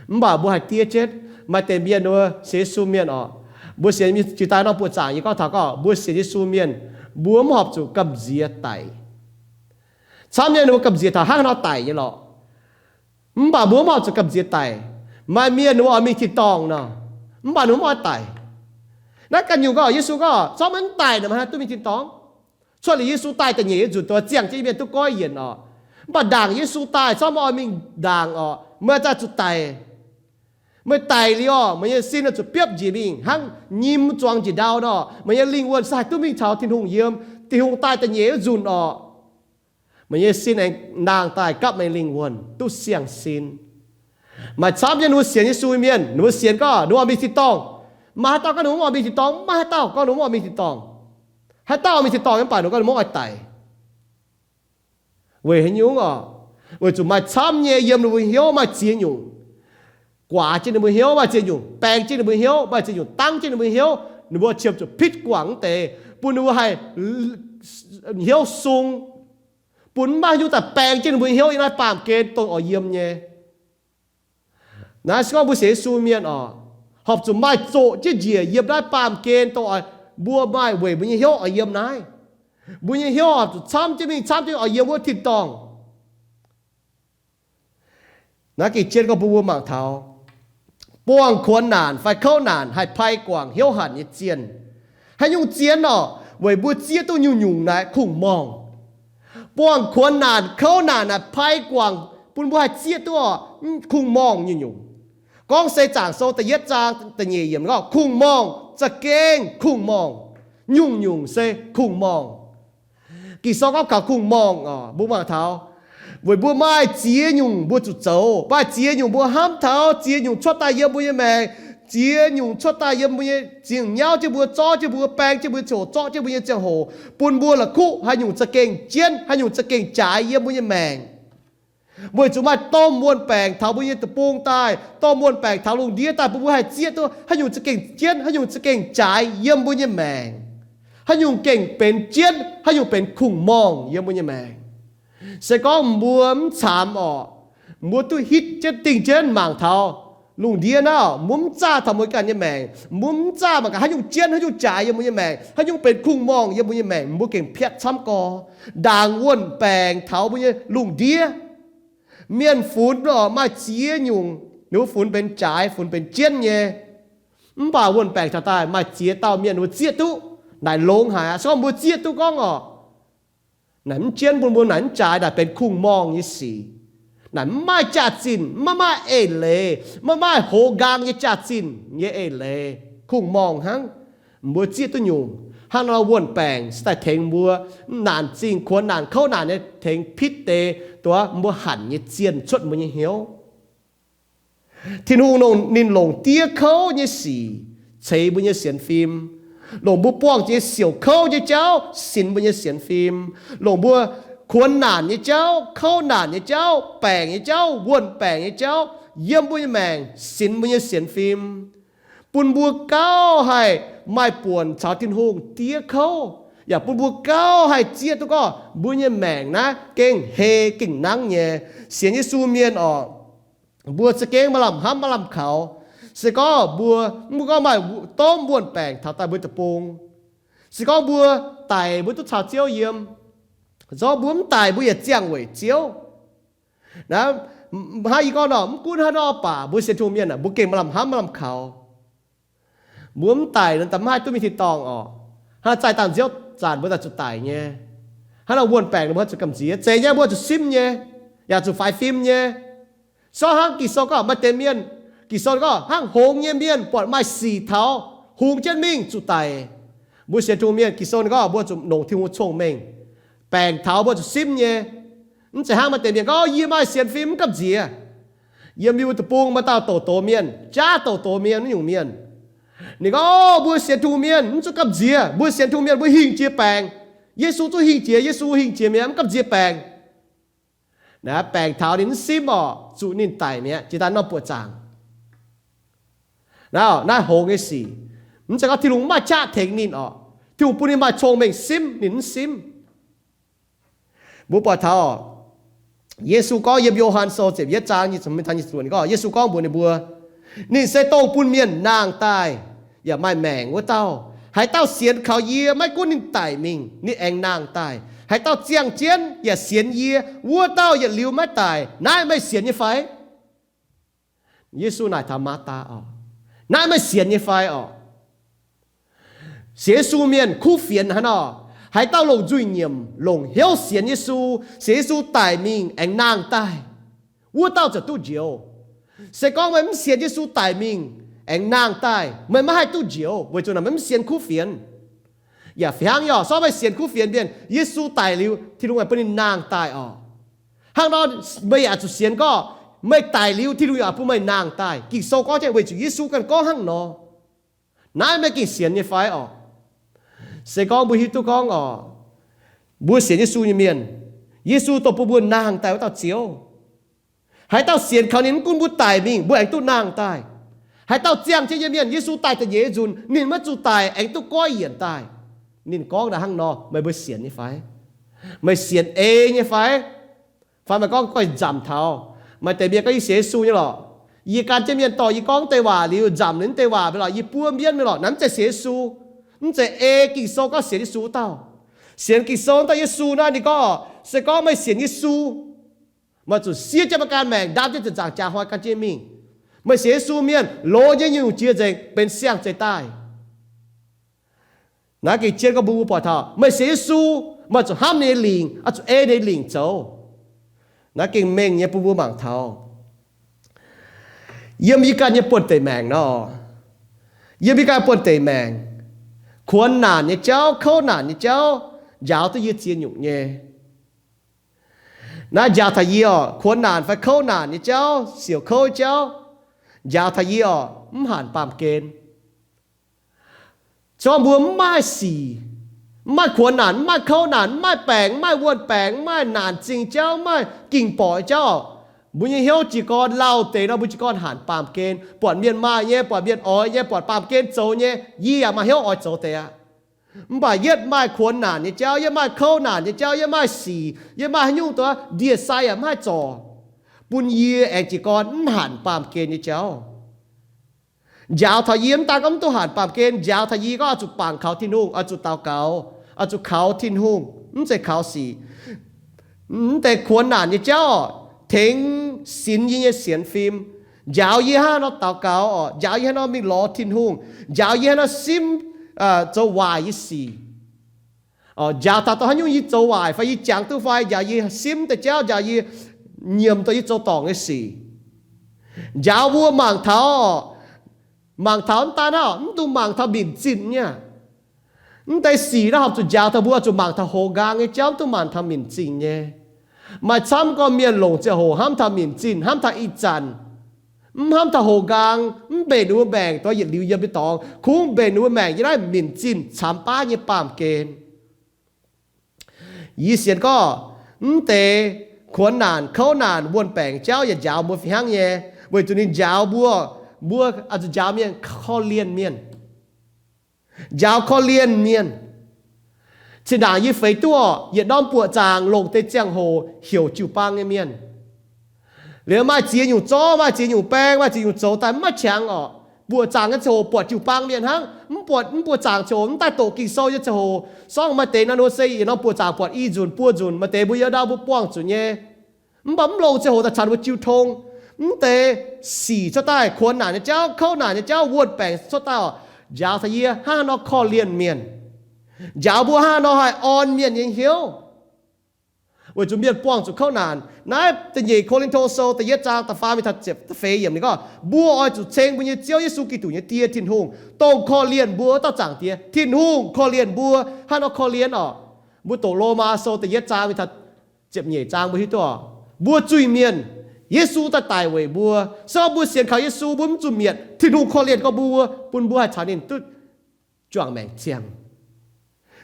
Mv baac mbuo haih diev jienv. Maaih deix mienh mbuo sienx Yesu mienh orqc, mbuo sienx jiu daaih norm buoqc zaangc, yie gorngv taux gorngv mbuo sienx Yesu mienh, mbuo mv horpc zuqc gamh nziex daic. Camv nyei ninh mbuo gamh nziex taux hnangv haaix nor daic nyei lorqc. Mv baac mbuo mv horpc zuqc gamh nziex daic. Maaih mienh ninh mbuo oix mingh tin-dorngh nor, mv baac ninh mbuo mv oix daic. Naaiv ganh nyungc gorngv Yesu gorngv, corc maiv daic nor, meih haaix duqv mingh tin-dorngh? Cuotv liuz Yesu daaih da'nyeic nyei nzunc, dongh ziangh jienv mienh duqv goiv yienc orqc. Mv baac ndaangc Yesu daaih, corc maiv oix mingh ndaangc orqc, meih daaih zuqc daic. Meih daic liuz orqc, meih nyei sin oix zuqc biopv njiec mingh hnangv nyim zuangx njiec ndau nor. Meih nyei lingh wuonh se haih duqv mingh taux Tin-Hungh yiem, Tin-Hungh daaih da'nyeic wuov nzunc orqc, meih nyei sin aengx nangh daaih gapv meih nyei lingh wuonh duqv siang-sin. Maaih camv nyei ninh mbuo sienx Yesu nyei mienh, ninh mbuo sienx gorngv ninh mbuo oix mingh tin-dorngh. Maaih haaix dauh gorngv ninh mbuo mv oix mingh tin-dorngh? Maiv maaih haaix dauh gorngv ninh mbuo mv oix mingh tin-dorngh. Haaix dauh oix mingh tin-dorngh nyei, mv baac ninh gorngv ninh mbuo mv oix daic. Weic haaix nyungc orqc? Weic zuqc maaih camv nyei yiem ninh mbuo hnyouv maaih ziex nyungc guaax jienv ninh mbuo hnyouv, maaih ziex nyungc baeng jienv ninh mbuo hnyouv, maaih ziex nyungc dangv jienv ninh mbuo hnyouv. Ninh mbuo qiemx zuqc pitv guangc wuov deix, bun ninh mbuo haih hnyouv sung, bun maiv haaix nyungc daaih baeng jienv ninh mbuo hnyouv yiem naaiv baamh gen dongh oix yiem nyei. Naaiv se gorngv mbuo sienx Yesu mienh orqc, horpc zuqc maaih zoqc jienv njiec yiem naaiv baamh gen dongh oix, mbuo maaih weic mbuo nyei hnyouv oix yiem naaiv. Mbuo nyei hnyouv horpc zuqc camv jienv mingh, camv jienv oix yiem wuov tin-dorngh. Naaiv gengh jienv gorngv bun mbuo mangc taux buangh kuonx naanc fai kouv naanc haih pai guangc hnyouv hanc nyei zienh. Haaix nyungc zienh orqc? Weic mbuo zieqv duqv nyungc-nyungc naaic kungx-morngh. Buangh kuonx naanc kouv naanc naaic pai guangc bun mbuo haih zieqv duqv orqc, kungx-morngh nyungc-nyungc. Gorngv se Zaangc Sou da'yietv zaang da'nyeic yiemc gorngv kungx-morngh za'gengh kungx-morngh, nyungc-nyungc se kungx-morngh. Ging-Sou gorngv kaux kungx-morngh orqc, mbuo mangc taux, weic mbuo maaih ziex nyungc mbuo zuqc zoux, maaih ziex nyungc mbuo hnamv taux, ziex nyungc cuotv daaih yiem mbuo nyei maengc, ziex nyungc cuotv daaih yiem mbuo nyei, ziex nyungc nyauv jienv mbuo, zorqv jienv mbuo, baeng jienv mbuo, coqc zorqv jienv mbuo nyei ziangh hoc, bun mbuo la'kuqv haaix nyungc za'gengh jienv, haaix nyungc za'gengh jaaix yiem mbuo nyei maengc. Weic zuqc maaih domh wuon-baengc taux mbuo nyei deic-bung daaih, domh wuon-baengc taux lungh ndiev daaih, bun mbuo haih zieqv duqv haaix nyungc za'gengh jienv, haaix nyungc za'gengh jaaix yiem mbuo nyei maengc, haaix nyungc gengh benx jienv, haaix nyungc benx kungx-morngh yiem mbuo nyei maengc. Se gorngv mbuo mv caamx orqc, mbuo duqv hitv jienv dingh jienv mangc taux lungh ndiev naaiv, mbuo mv zaah taux mbuo ganh nyei maengc, mbuo mv zaah mangc gaax haaix nyungc jienv, haaix nyungc jaaix yiem mbuo nyei maengc, haaix nyungc benx kungx-morngh yiem mbuo nyei maengc, mbuo gengh piatv camv gorx. Ndaangc wuon-baengc taux mbuo nyei lungh ndiev, mienh funx orqc, maaih ziex nyungc, ninh mbuo funx benx jaaix, funx benx jienv nyei. Mv baac wuon-baengc taux daaih maaih ziex dauh mienh ninh mbuo zieqv duqv naaic longx haic aqv. Se gorngv mbuo zieqv duqv gorngv orqc, naaic mv jienv bun mbuo, naaic mv jaaix, naaic benx kungx-morngh nyei sic, naaic mv maaih jaax-zinh, maiv maaih eix leiz, maiv maaih hoz nqaang nyei jaax-zinh nyei eix leiz, kungx-morngh hnangv. Mbuo zieqv duqv nyungc hnangv nor, wuon-baengc se daaih tengx mbuo, naanc zingh kuonx naanc kouv naanc nyei tengx pitv deix duqv mbuo hanc nyei zienh cuotv mbuo nyei hnyouv. Tin-Hungh longc, ninh longc diev kouv nyei sic ceix mbuo nyei sienx fim, longc mbuo buangh jiex siouc kouv nyei jauv sinx mbuo nyei sienx fim, longc mbuo kuonx naanc nyei jauv, kouv naanc nyei jauv, baengc nyei jauv, wuon-baengc nyei jauv yiem mbuo nyei maengc sinx mbuo nyei sienx fim, bun mbuo gauh haih maaih buonc caux Tin-Hungh diev kouv, yaac bun mbuo gauh haih zieqv duqv gorngv mbuo nyei maengc naaiv gengh hei gengh nangv nyei. Sienx Yesu mienh orqc, mbuo za'gengh maaih lamh hnamv maaih lamh kaux. Se gorngv mbuo, mbuo gorngv maaih domh wuon-baengc taux daaih mbuo deic-bung, se gorngv mbuo daic mbuo duqv caux Ziouv yiem, se gorngv mbuo mv daic mbuo yaac ziangh weic Ziouv. Naaiv, hnangv yie gorngv nor, mv gunv haaix nor baac mbuo sienx Tin-Hungh mienh aah, mbuo gengh maaih lamh hnamv maaih lamh kaux. Mbuo mv daic nor, da'mv haih duqv mingh tin-dorngh orqc. Hnangv zaih dangh nziouv zanc mbuo daaih zuqc daic nyei. Hnangv nor wuon-baengc mbuo zuqc gamh nziex. Zeiz nyei, mbuo zuqc simv nyei, yaac zuqc faix fim nyei. Sortv hnangv Ging-Sou gorngv maaih deix mienh, Ging-Sou gorngv hnangv hngongx nyei mienh buatc maaih sic taux hungx jienv mingh zuqc daic. Mbuo sienx Tin-Hungh mienh, Ging-Sou ninh gorngv mbuo zuqc longc Tin-Hungh cong-mengh. Baengc taux mbuo zuqc simv nyei. Mv zeiz hnangv maaih deix mienh gorngv, yie maaih sienx fim mv gamh nziex. Yiem yie mbuo deic-bung maaih dauh douc doz mienh, jaav douc doz mienh, naaiv nyungc mienh. Ninh gorngv, mbuo sienx Tin-Hungh mienh mv zuqc gamh nziex. Mbuo sienx Tin-Hungh mienh mbuo hingh jiex baengc. Yesu zuqc hingh jiex, Yesu hingh jiex mi'aqv, mv gamh nziex baengc. Naaiv baengc taux ninh mv simv orqc, zuqc ninh daic mi'aqv, jiex daaih norm buoqc zaangc. Naaiv, naaiv hngongx nyei sic. Mv zeiz gorngv Tin-Hungh mv maaih qaqv tengx ninh orqc. Tin-Hungh bun ninh maaih cong-mengh simv, ninh mv simv. Mbuo buatc taux Yesu gorngv yiem Yo^han Sou ziepc yietv zaang nyic ziepc hmz taux nyic ziepc luoqc, ninh gorngv, Yesu gorngv mbuox ninh mbuo, ninh se dongh bun mienh nangh daaih yaac maaih maengc wuov dauh. Haaix dauh sienx kaux yie, maiv gunv ninh daic mingh, ninh aengx nangh daaih. Haaix dauh ziangh jienv yaac sienx yie, wuov dauh yietc liuz maiv daic. Naaiv meih sienx nyei fai? Yesu naaic taux Maatv^taa orqc, naaiv meih sienx nyei fai orqc? Sienx Yesu mienh kuv fienx hnangv nor. Haaix dauh longc nzuih nyiemc, longc hnyouv sienx Yesu, sienx Yesu daic mingh aengx nangh daaih, wuov dauh ziouc duqv njoux. Se gorngv meih mv sienx Yesu daic mingh aengx nangh daaih, meih maiv haih duqv njoux, weic zuqc naaic meih mv sienx kuv fienx. Yaac fih hnangv nyei orqc, sortv meih sienx kuv fienx mienh, Yesu daic liuz, Tin-Hungh aengx bun ninh nangh daaih orqc. Hnangv nor, meih yaac zuqc sienx gorngv meih daic liuz, Tin-Hungh yaac bun meih nangh daaih. Ging-Sou gorngv jienv weic zuqc Yesu ganh gorngv hnangv nor. Naaiv meih gengh sienx nyei fai orqc? Se gorngv mbuo hiuv duqv gorngv orqc, mbuo sienx Yesu nyei mienh, Yesu dongh bun mbuo nangh daaih wuov dauh Ziouv. Haaix dauh sienx kaux ninh, mv gunv mbuo daic mingh, mbuo aengx duqv nangh daaih. Haaix dauh ziangh jienv nyei mienh, Yesu daaih da'nyeic nzunc, ninh maiv zuqc daic, aengx duqv goiv yienc daaih. Ninh gorngv naaiv hnangv nor, meih mbuo sienx nyei fai? Meih sienx ei nyei fai? Fai meih gorngv goiv nzamc taux, maaih deix mienh gorngv yie sienx Yesu nyei lorqc. Yie gan jienv mienh dorh yie gorngv deix waac liuz, nzamc ninh deix waac mingh lorqc, yie buov mienv mingh lorqc. Naaiv mv zeiz sienx Yesu. Mv zeiz ei Ging-Sou gorngv sienx Yesu wuov dauh. Sienx Ging-Sou wuov dauh Yesu naaiv ninh gorngv, se gorngv meih sienx Yesu, meih zuqc siev jienv meih ganh maengc, ndaam jienv ziepc nzaangc jaax hnoi gan jienv mingh. Meih sienx Yesu mienh, loz nyei nyungc-nyungc jiex nzengc, benx siang-zeix daaih. Naaiv gengh jienv gorngv mbuo mbuo buatc taux meih sienx Yesu, meih zuqc hnamv ninh nyei lingc, oix zuqc ei ninh nyei lingc zoux. Naaiv gengh mengh nyei bun mbuo mangc taux yiem yie ganh nyei buonv-deic maengc nor, yiem yie ganh buonv-deic maengc, kuonx naanc nyei jauv, kouv naanc nyei jauv, njaaux duqv yie ziex nyungc nyei. Naaiv njaaux taux yie orqc, kuonx naanc fai kouv naanc nyei jauv, siouc kouv jauv, njaaux taux yie orqc, mv hanc baamh gen. Zorqv mbuo mv maaih sic, Mv maaih kuonx naanc, mv maaih kouv naanc, mv maaih baengc, mv maaih wuonh baengc, mv maaih naanc zingh jauv, mv maaih ging borqc nyei jauv, mbuo nyei hnyouv jiez gorn lauh deix nor, mbuo jiez gorn hanc baamh gen, buatc mienh maaih nyei, buatc mienh oix nyei, buatc baamh gen zoux nyei, yie yaac maaih hnyouv oix zoux deix aqv. Mv baac yietv maaih kuonx naanc nyei jauv, yietv maaih kouv naanc nyei jauv, yietv maaih sic, yietv maaih haaix nyungc dongh ndie-sai yaac mv haih zorc, bun yie aengx jiez gorn mv hanc baamh gen nyei jauv. Njaaux taux yie mv daan gorngv mv duqv hanc baamh gen, njaaux taux yie gorngv oix zuqc bangc kaux Tin-Hungh, oix zuqc daux gaux, oix zuqc kaux Tin-Hungh, mv zeiz kaux sic. Mv deix kuonx naanc nyei jauv oc, tengx sinx yie nyei sienx fim, njaaux yie hnangv nor daux gaux oc, njaaux yie hnangv nor mingh lorz Tin-Hungh, njaaux yie hnangv nor simv zoux waaic nyei sic. Njaaux taux dongh haaix nyungc yie zoux waaic fai yie jangx duqv fai, njaaux yie simv deix jauv, njaaux yie nyiemc dongh yie zoux dorngc nyei sic. Njaaux mbuo mangc taux, mangc taux mv daan hnangv, mv dungx mangc taux minc zinh nyei. Mv deix sic naaiv horpc zuqc njaaux taux mbuo zuqc mangc taux hoz nqaang nyei jauv, mv dungx mangc taux minc zinh nyei. Maaih camv gorqv mienh longc ziangh hoc hnamv taux minc zinh, hnamv taux ih zanc, mv hnamv taux hoz nqaang, mv mbenc ninh mbuo maengc dongh yietc liuz yiem nyei dorngx, kungx mbenc ninh mbuo maengc yiem naaiv minc zinh camx baav nyei baamh gen. Yie sienx gorngv mv deix kuonx naanc, kouv naanc, wuonh baengc jauv yaac njaaux mbuo fih hnangv nyei, weic zuqc ninh njaaux mbuo, mbuo oix zuqc njaaux mienh korv-lienh mienh. Njaaux korv-lienh mienh. Zinh ndaangc yie feix duqv oc, yietc norm buoqc zaangc longc deix ziangh hoc heuc jiu-baang nyei mienh. Liuz maaih ziex nyungc zorqv, maaih ziex nyungc baeng, maaih ziex nyungc zoux daaih mv maaih qangx oc. Buoqc zaangc nyei ziangh hoc buatc jiu-baang mienh hnangv, mv buatc, mv buoqc zaangc ziangh hoc, mv daaih doqc Ging-Sou nyei ziangh hoc, sorng maaih deix naaiv nor se yietc norm buoqc zaangc buatc i nzunc buo nzunc, maaih deix mbuo yiem ndau mbuo buangh zuqc nyei. Mv baac mv longc ziangh hoc daaih caux ninh mbuo jiu tong. Mv deix sic cuotv daaih, kuonx naanc nyei jauv, kouv naanc nyei jauv, wuonh baengc cuotv daaih oc, njaaux taux yie hnangv haaix nor korv-lienh mienh. Njaaux mbuo hnangv haaix nor haih orn mienh nyei hnyouv. Weic zuqc mienh buangh zuqc kouv naanc. Naaiv da'nyeic Ko^lin^to Sou da'yietv zaang da'faam mingh taux ziepc, da'feix yiemc ninh gorngv, mbuo oix zuqc ceng mbuo nyei Ziouv Yesu Giduc nyei Die, Tin-Hungh, dongh korv-lienh mbuo wuov dauh Zaangc Diex. Tin-Hungh korv-lienh mbuo hnangv haaix nor korv-lienh oc. Mbuo doqc Lomaa Sou da'yietv zaang mingh taux ziepc nyeic zaang mbuo hiuv duqv oc. Mbuo zuiz-mienh, Yesu daaih daic weic mbuo. Se gorngv mbuo sienx kaux Yesu, mbuo mv zuqc mietc, Tin-Hungh korv-lienh gorngv mbuo, bun mbuo haih caux ninh duqv juangc maengc ziangh.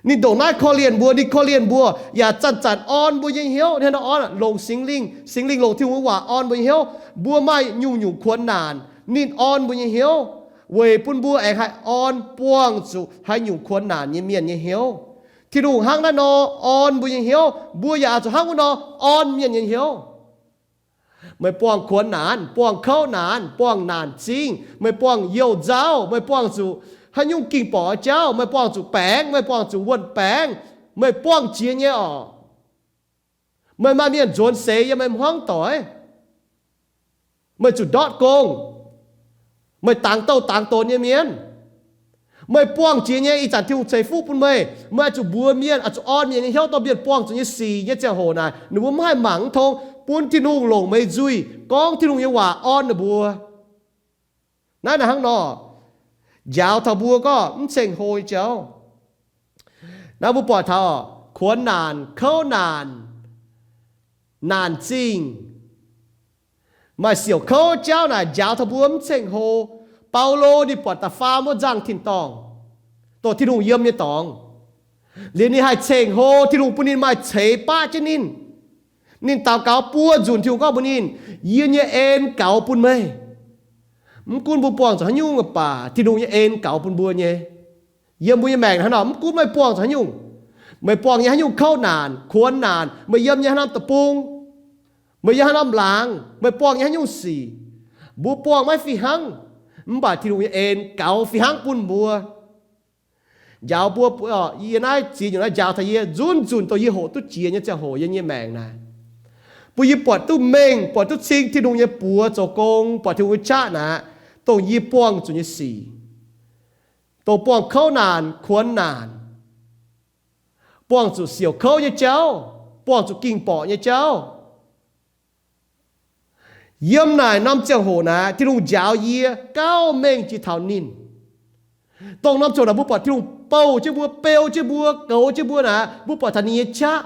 Ninh ndongc naaiv korv-lienh mbuo, ninh korv-lienh mbuo yaac zanc-zanc orn mbuo nyei hnyouv. Ninh hnangv nor orn, longc Singx Lingh, Singx Lingh longc Tin-Hungh nyei waac orn mbuo nyei hnyouv. Mbuo maaih nyungc-nyungc kuonx naanc, ninh orn mbuo nyei hnyouv, weic bun mbuo aengx haih orn buangh zuqc haaix nyungc kuonx naanc nyei mienh nyei hnyouv. Tin-Hungh hnangv naaiv nor orn mbuo nyei hnyouv, mbuo yaac zuqc hnangv wuov nor orn mienh nyei hnyouv. Meih buangh kuonx naanc, buangh kouv naanc, buangh naanc zingh, meih buangh youh nzauv, meih buangh zuqc haaix nyungc ging borqc nyei jauv, meih buangh zuqc baengc, meih buangh zuqc wuonh baengc, meih buangh jiex nyei orqc. Meih maaih mienh nzuonx seix yiem meih hmuangv doic. Meih zuqc ndortv gong. Meih dangx douh dangx donx nyei mienh. Meih buangh jiex nyei, ih zanc Tin-Hungh ceix fuqv bun meih, meih oix zuqc mbuox mienh, oix zuqc orn mienh nyei hnyouv, dorh mienh buangh zuqc nyei sic nyei ziangh hoc naaic, ninh mbuo mv haih mangc mv tong, bun Tin-Hungh longc meih nzuih gorngv Tin-Hungh nyei waac orn ninh mbuo. Naaiv naaic hnangv nor, njaaux taux mbuo gorngv mv ceng-hlo nyei jauv. Naaiv mbuo buatc taux kuonx naanc, kouv naanc, naanc zingh, maaih siouc kouv jauv naaic njaaux taux mbuo mv ceng-hlo. Baulo ninh buatc da'faam wuov nzangc tin-dorngh, dongh Tin-Hungh yiem nyei dorngx, liuz ninh haih ceng-hlo, Tin-Hungh bun ninh maaih ceix baqv jienv ninh. Ninh daux gaux buo nzunc, Tin-Hungh gorngv mbuox ninh, yie nyei en gaux bun meih. Mv gunv mbuo buangh zuqc haaix nyungc baac Tin-Hungh nyei en gaux bun mbuo nyei. Yiem mbuo nyei maengc hnangv nor, mv gunv meih buangh zuqc haaix nyungc, meih buangh nyei haaix nyungc kouv naanc, kuonx naanc, meih yiem nyei haaix norm deic-bung, meih yiem haaix norm laangz, meih buangh nyei haaix nyungc sic, mbuo buangh maiv fih hnangv, mv baac Tin-Hungh nyei en gaux fih hnangv bun mbuo. Njaaux mbuo, yie naaiv ziex nyungc naaiv njaaux taux yie nzunc nzunc dongh yie hoqc duqv jiex nyei ziangh hoc yiem yie nyei maengc naaic, bun yie buatc duqv mengh, buatc duqv cing Tin-Hungh nyei buoz zoux gong, buatc Tin-Hungh nyei qaqv naaic, dongh yie buangh zuqc nyei sic, dongh buangh kouv naanc, kuonx naanc, buangh zuqc siouc kouv nyei jauv, buangh zuqc ging borqc nyei jauv. Yiem naaic norm ziangh hoc naaic, Tin-Hungh njaaux yie gauh mengh jiex taux ninh. Dongh norm ziangh hoc naaic mbuo buatc Tin-Hungh bouh jienv mbuo, beu jienv mbuo, goux jienv mbuo naaic, mbuo buatc taux ninh nyei qaqv.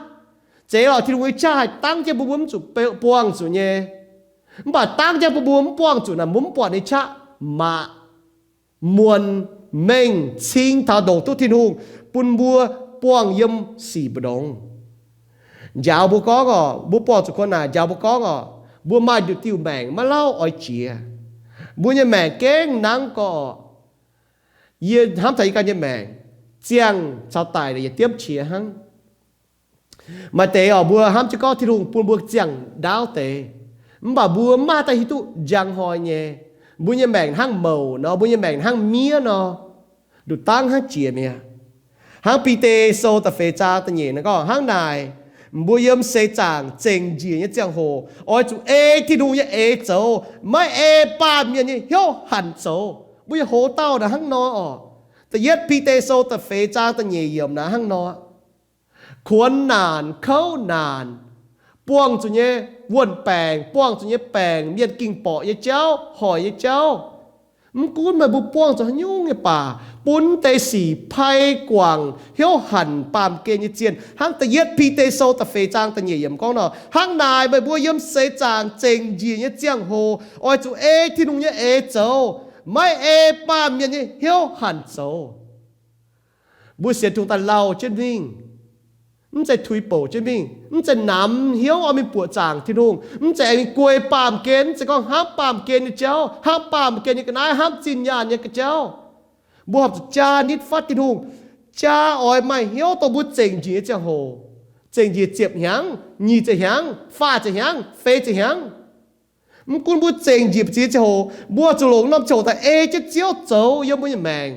Zeiz lorqc, Tin-Hungh nyei qaqv haih dangv jienv mbuo, mbuo mv zuqc buangh zuqc nyei. Mv baac dangv jienv bun mbuo mv buangh zuqc naaic, mbuo mv buatc ninh qaqv maah. Muonc mengh cing taux ndongc duqv Tin-Hungh bun mbuo buangh yiem sic mbu'ndongx. Njaaux mbuo gorngv oc, mbuo buangh zuqc kuonx naaic, njaaux mbuo gorngv oc, mbuo maaih nduqc diuh maengc maiv lauh oix jiex. Mbuo nyei maengc gengh nangv gorx. Yie hnamv taux yie ganh nyei maengc, ziangh caux daic yietc diemv qiex hnangv. Maaih deix oc, mbuo hnamv jienv gorngv Tin-Hungh bun mbuo ziangh ndaauv deix, mv baac mbuo maiv maaih daaih hiuv duqv njang hnoi nyei. Mbuo nyei maengc hnangv mouc nor, mbuo nyei maengc hnangv miev nor, nduqc dangv hnangv jiex mi'aqv. Hnangv Bide Sou da'feix zaang da'nyeic nor gorngv hnangv naaic, mbuo yiem seix zaangc zengc njiec nyei ziangh hoc oix zuqc ei Tin-Hungh nyei eix zoux, maiv ei baamh mienh nyei hnyouv hanc zoux. Mbuo nyei hoz dauh naaic hnangv nor oc. Da'yietv Bide Sou da'feix zaang da'nyeic yiemc naaic hnangv nor, kuonx naanc, kouv naanc, buangh zuqc nyei wuon-baengc, buangh zuqc nyei baengc, mienh ging borqc nyei jauv, hoic nyei jauv. Mv gunv meih mbuo buangh zuqc haaix nyungc nyei baac, bun deix sic pai guangc, hnyouv hanc baamh gen nyei zienh. Hnangv da'yietv Bide Sou da'feix zaang da'nyeic yiemc gorngv nor, hnangv naaic meih mbuo yiem seix zaangc zengc njiec nyei ziangh hoc oix zuqc ei Tin-Hungh nyei eix zoux, maiv ei baamh mienh nyei hnyouv hanc zoux. Mbuo sienx Tin-Hungh daaih lauh jienv mingh, mv zeiz tuix bouc jienv mingh, mv zeiz namx hnyouv oix mingh buoqc zaangc Tin-Hungh, mv zeiz aengx mingh guei baamh gen, mv zeiz gorngv hnamv baamh gen nyei jauv, hnamv baamh gen nyei ga'naaiv, hnamv zinh nyaanh nyei ga'jauv. Mbuo horpc zuqc jaa nitv fatv Tin-Hungh, jaa oix maaih hnyouv dongh mbuo zengc njiec nyei ziangh hoc, zengc njiec ziepc hnyangx, nyic ziepc hnyangx, faah ziepc hnyangx, feix ziepc hnyangx. Mv gunv mbuo zengc njiec ba'ziex ziangh hoc, mbuo zuqc longc norm ziangh hoc daaih ei jienv Ziouv zoux yiem mbuo nyei maengc.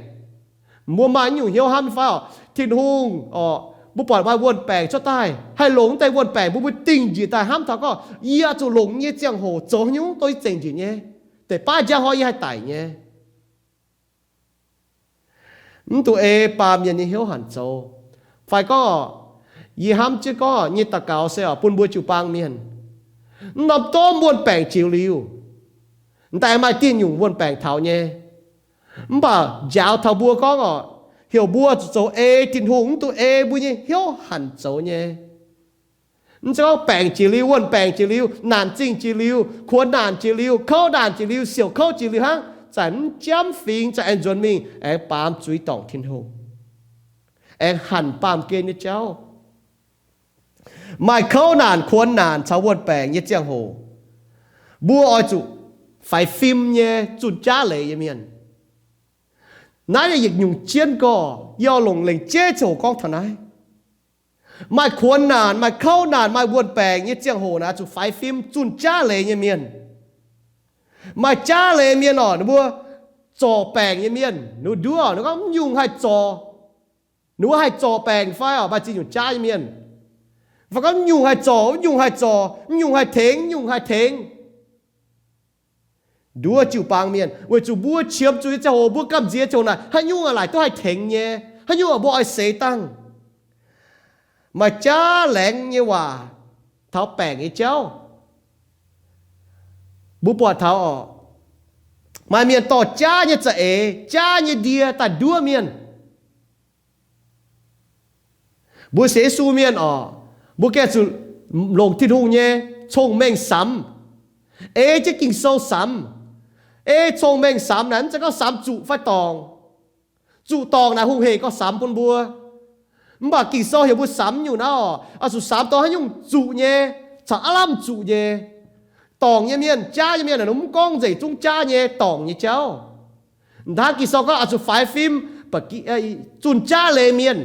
Mbuo maaih nyungc hnyouv hnamv fai oc, Tin-Hungh oc, mbuo buatc maaih wuon-baengc cuotv daaih, haih longc wuov deix wuon-baengc bun mbuo dingh njiec daaih hnamv taux gorngv yie oix zuqc longc nyei ziangh hoc zoux haaix nyungc dongh yie zengc njiec nyei, deix baav njang hnoi yie haih daic nyei. Mv dungx ei baamh mienh nyei hnyouv hanc zoux. Fai gorngv, yie hnamv jienv gorngv nyei daux gaux se oc bun mbuo jiu-baang mienh, mv norm domh wuon-baengc jiex liuz, daaih maaih diuh nyungc wuon-baengc taux nyei. Mv baac njaaux taux mbuo gorngv oc, heuc mbuo zuqc zoux ei Tin-Hungh, mv dungx ei mbuo nyei hnyouv hanc zoux nyei. Mv zeiz gorngv baengc jiex liuz, wuon-baengc jiex liuz, naanc zingh jiex liuz, kuonx naanc jiex liuz, kouv naanc jiex liuz, siouc kouv jiex liuz hnangv, zanc mv jamv fingx, zanc aengx nzuonx mingh, aengx baamz zuiz dorngc Tin-Hungh, aengx hanc baamh gen nyei jauv. Maaih kouv naanc, kuonx naanc caux wuon-baengc nyei ziangh hoc, mbuo oix zuqc faix fim nyei, zunh jaav leiz nyei mienh. Naaiv yie yietc nyungc jienv gorx, yie oix longc lengc jeiv ziangh hoc gorngv taux naaiv. Maaih kuonx naanc, maaih kouv naanc, maaih wuon-baengc nyei ziangh hoc naaic, zuqc faix fim zunh jaav leiz nyei mienh. Maaih jaav leiz mienh oc, ninh mbuo zorc baengc nyei mienh, ninh mbuo nduov, ninh gorngv mv nyungc haih zorc. Ninh mbuo haih zorc baengc fai oc, maaih ziex nyungc jaav nyei mienh. Fai gorngv mv nyungc haih zorc, mv nyungc haih zorc, mv nyungc haih tengx, mv nyungc haih tengx. Nduov jiu-baang mienh, weic zuqc mbuo qiemx zuiz nyei ziangh hoc, mbuo gamh nziex ziangh hoc naaic, haaix nyungc laaix duqv haih tengx nyei, haaix nyungc mbuo oix seix dangh. Maaih jaav laengz nyei waac taux baengc nyei jauv. Mbuo buatc taux oc, maaih mienh dorh jaav nyei za'eix, jaav nyei ndie daaih nduov mienh. Mbuo sienx Yesu mienh oc, mbuo gengh zuqc longc Tin-Hungh nyei cong-mengh samx, ei jienv Ging-Sou samx. Ei cong-mengh samx naaic mv zeiz gorngv samx zuqc fai dorngc. Zuqc dorngc naaic hungh hec gorngv samx bun mbuo. Mv baac Ging-Sou heuc mbuo samx nyungc naaiv oc, oix zuqc samx dongh haaix nyungc zuqc nyei caux aav lamh zuqc nyei. Dorngc nyei mienh, jaav nyei mienh, mv gorngv nzengc zungv jaav nyei dorngc nyei jauv. Hnangv Ging-Sou gorngv oix zuqc faix fim zunh jaav leiz mienh,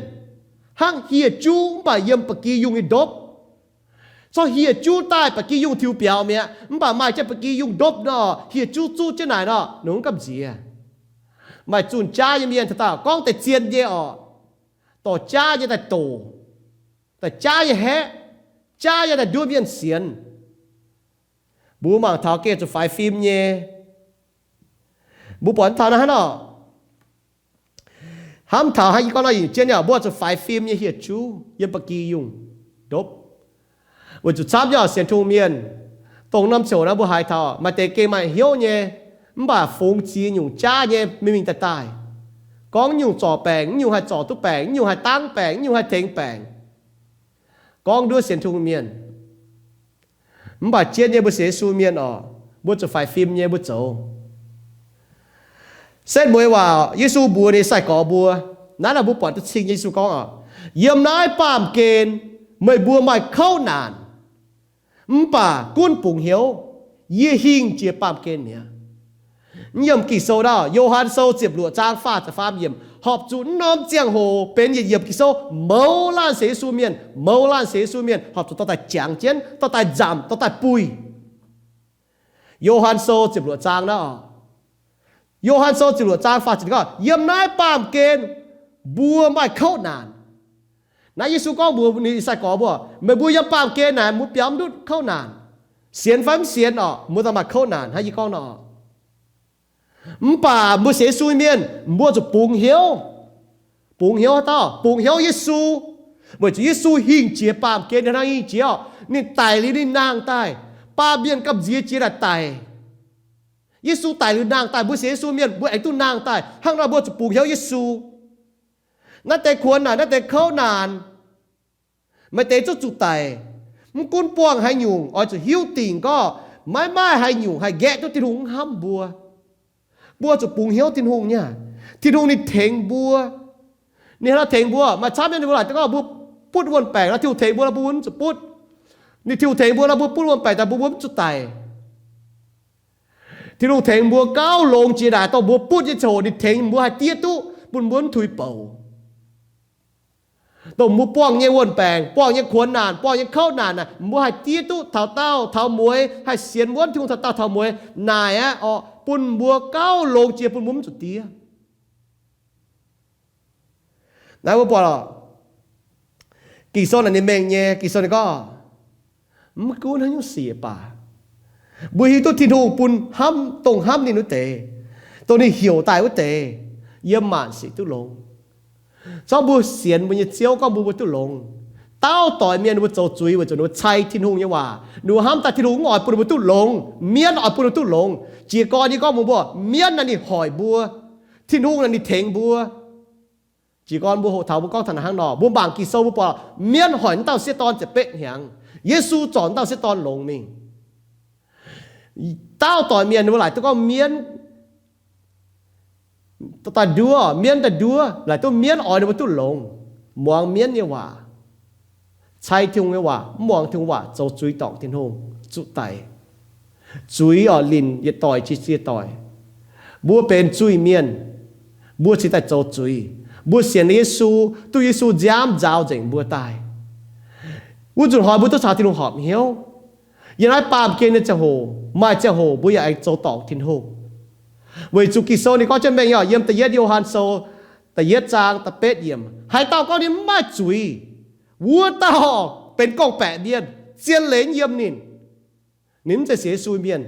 hnangv hieh juv mv baac yiem ba'gi yungh nyei ndopv. Corc hieh juv daaih ba'gi yungh tiux biaux mi'aqv, mv baac maaih jienv ba'gi yungh ndopv nor, hieh juv zuqv jienv naaic nor, ninh mv gamh nziex. Maaih zunh jaav nyei mienh taux daaih gorngv deix zien nyei oc, dorh jaav nyei daaih doc, daaih jaav nyei haeqv, jaav nyei daaih nduov mienh sienx. Mbuo mangc taux gengh zuqc faix fim nyei. Mbuo buatc taux naaiv hnangv nor, hnamv taux hnangv yie gorngv nor, yie jienv nyei, mbuo zuqc faix fim nyei hieh juv yiem ba'gi yungh ndopv. Weic zuqc camv nyei oc, sienx Tin-Hungh mienh, dongh norm ziouc naaiv mbuo haiz taux maaih deix gengh maaih hnyouv nyei, mv baac fungx ziex nyungc jaav nyei mingh mingh daaih daaih. Gorngv nyungc zorc baengc, nyungc haih zorc duqv baengc, nyungc haih dangv baengc, nyungc haih tengx baengc. Gorngv nduov sienx Tin-Hungh mienh. Mv baac jienv nyei mbuo sienx Yesu mienh oc, mbuo zuqc faix fim nyei mbuo zoux. Setv mueiz waac Yesu mbuox ninh sai-gorx mbuo, naaiv nor mbuo buatc duqv cing nyei Yesu gorngv oc, Yiem naaiv baamh gen meih mbuo maaih kouv naanc, mv baac gunv bungx hnyouv, yie hingh jiex baamh gen mi'aqv. Yiem Ging-Sou ndau, Yo^han Sou ziepc luoqc zaang faah ziepc faam yiemc, horpc zuqc naaiv norm ziangh hoc benx yietc yiemc Ging-Sou mouz laanh sienx Yesu mienh, mouz laanh sienx Yesu mienh horpc zuqc dorh daaih jangx jienv, dorh daaih nzamc, dorh daaih buih. Yo^han Sou ziepc luoqc zaang naaiv, Yo^han Sou ziepc luoqc zaang faah ziepc gorngv, yiem naaiv baamh gen mbuo maaih kouv naanc. Naaiv Yesu gorngv mbuox ninh sai-gorx mbuo, meih mbuo yiem baamh gen naaic mbuo biaux mv ndutv kouv naanc. Sienx fai mv sienx orqc, mbuo daaih maaih kouv naanc hnangv yie gorngv nor. Mv baac mbuo sienx Yesu mienh, mbuo zuqc bungx hnyouv. Bungx hnyouv haaix dauh? Bungx hnyouv Yesu. Weic zuqc Yesu hingh jiex baamh gen, ninh hnangv hingh jiex orqc, ninh daic liuz ninh nangh daaih, baamh mienh gamh nziex jiex daaih daic. Yesu daic liuz nangh daaih, mbuo sienx Yesu mienh mbuo aengx duqv nangh daaih. Hnangv nor mbuo zuqc bungx hnyouv Yesu. Naaiv deix kuonx naanc, naaiv deix kouv naanc, maaih deix zungv zuqc daic. Mv gunv buangh haaix nyungc, oix zuqc hiuv dingc gorngv maiv maaih haaix nyungc haih nqaeqv duqv Tin-Hungh mv hnamv mbuo. Mbuo zuqc bungx hnyouv Tin-Hungh nyei. Tin-Hungh ninh tengx mbuo. Ninh hnangv nor tengx mbuo, maaih camv nyei ninh mbuo laaic duqv gorngv mbuo butv wuon-baengc nor, Tin-Hungh tengx mbuo nor mbuo mv zuqc butv. Ninh Tin-Hungh tengx mbuo nor mbuo butv wuon-baengc daaih mbuo mbuo mv zuqc daic. Tin-Hungh tengx mbuo gauh longx jiex naaic, dongh mbuo butv nyei ziangh hoc ninh tengx mbuo haih diev duqv bun mbuo mv tuix bouc. Dongh mbuo buangh nyei wuon-baengc, buangh nyei kuonx naanc, buangh nyei kouv naanc naaic, mbuo haih diev duqv taux daauh taux mueiz, haih sienx wuonv Tin-Hungh taux daauh taux mueiz naaic aqv orqc, bun mbuo gauh longx jiex bun mbuo mv zuqc diev. Naaiv mbuo buatc lorqc, Ging-Sou naaic ninh mengh nyei, Ging-Sou ninh gorngv, mv gunv haaix nyungc sic baac, mbuo hiuv duqv Tin-Hungh bun hnamv dongh hnamv ninh wuov deix, dongh ninh heuc daaih wuov deix, yiem maanc sic duqv longx. Zorqv mbuo sienx mbuo nyei Ziouv gorngv mbuo mbuo duqv longx. Dauh doic mienh ninh mbuo zoux zuiz weic zuqc ninh mbuo cai Tin-Hungh nyei waac, ninh mbuo hnamv daaih Tin-Hungh mv oix bun ninh mbuo duqv longx, mienv oix bun ninh mbuo duqv longx. Jiez gorn yie gorngv mbuox mbuo, mienv naaic ninh hoic mbuo, Tin-Hungh naaic ninh tengx mbuo. Jiez gorn mbuo hoqc taux mbuo gorngv taux naaic hnangv nor, mbuo mangc Ging-Sou mbuo buatc mienv hoic wuov dauh sieqv dorn ziepc betv hnyangx, Yesu zorc wuov dauh sieqv dorn longx mingh. Dauh doic mienh ninh mbuo laaic duqv gorngv mienv daaih nduov, mienv daaih nduov, laaic duqv mienv oix ninh mbuo duqv longx, muangx mienv nyei waac, cai Tin-Hungh nyei waac, mv muangx Tin-Hungh waac, zoux zuiz dorngc Tin-Hungh, zuqc daic. Zuiz orqc, linc yietc doic jiex yietc doic. Mbuo benx zuiz-mienh, mbuo cingx daaih zoux zuiz. Mbuo sienx Yesu, duqv Yesu nziaamv nzaaux nzengc mbuo daaih. Wuov nzunc hnoi mbuo duqv caux Tin-Hungh horpc hnyouv. Yiem naaiv baamh gen nyei ziangh hoc, maaih ziangh hoc mbuo yaac aengx zoux dorngc Tin-Hungh. Weic zuqc Ging-Sou ninh gorngv jienv mengh nyei, yiem da'yietv Yo^han Sou da'yietv zaang da'betv yiemc, haaix dauh gorngv ninh mv maaih zuiz, wuov dauh benx gorngv-baeqc mienh, zien leiz mv yiem ninh. Ninh mv zeiz sienx Yesu mienh.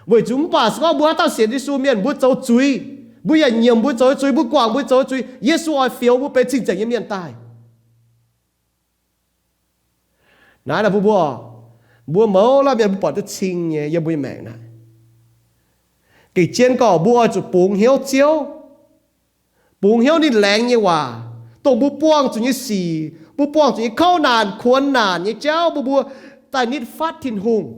Weic zuqc mv baac se gorngv mbuo haaix dauh sienx Yesu mienh, mbuo zoux zuiz, mbuo yaac nyiemc mbuo zoux zuiz, mbuo guangc mbuo zoux zuiz, Yesu oix fioux mbuo benx cing-nzengc nyei mienh daaih. Naaiv naaic bun mbuo, mbuo mouz laanh mienh mbuo buatc duqv cing nyei yiem mbuo nyei maengc naaic. Gengh zien gorngv mbuo oix zuqc bungx hnyouv Ziouv, bungx hnyouv ninh laengz nyei waac, dongh mbuo buangh zuqc nyei sic, mbuo buangh zuqc nyei kouv naanc, kuonx naanc nyei jauv, mbuo mbuo daaih nitv fatv Tin-Hungh.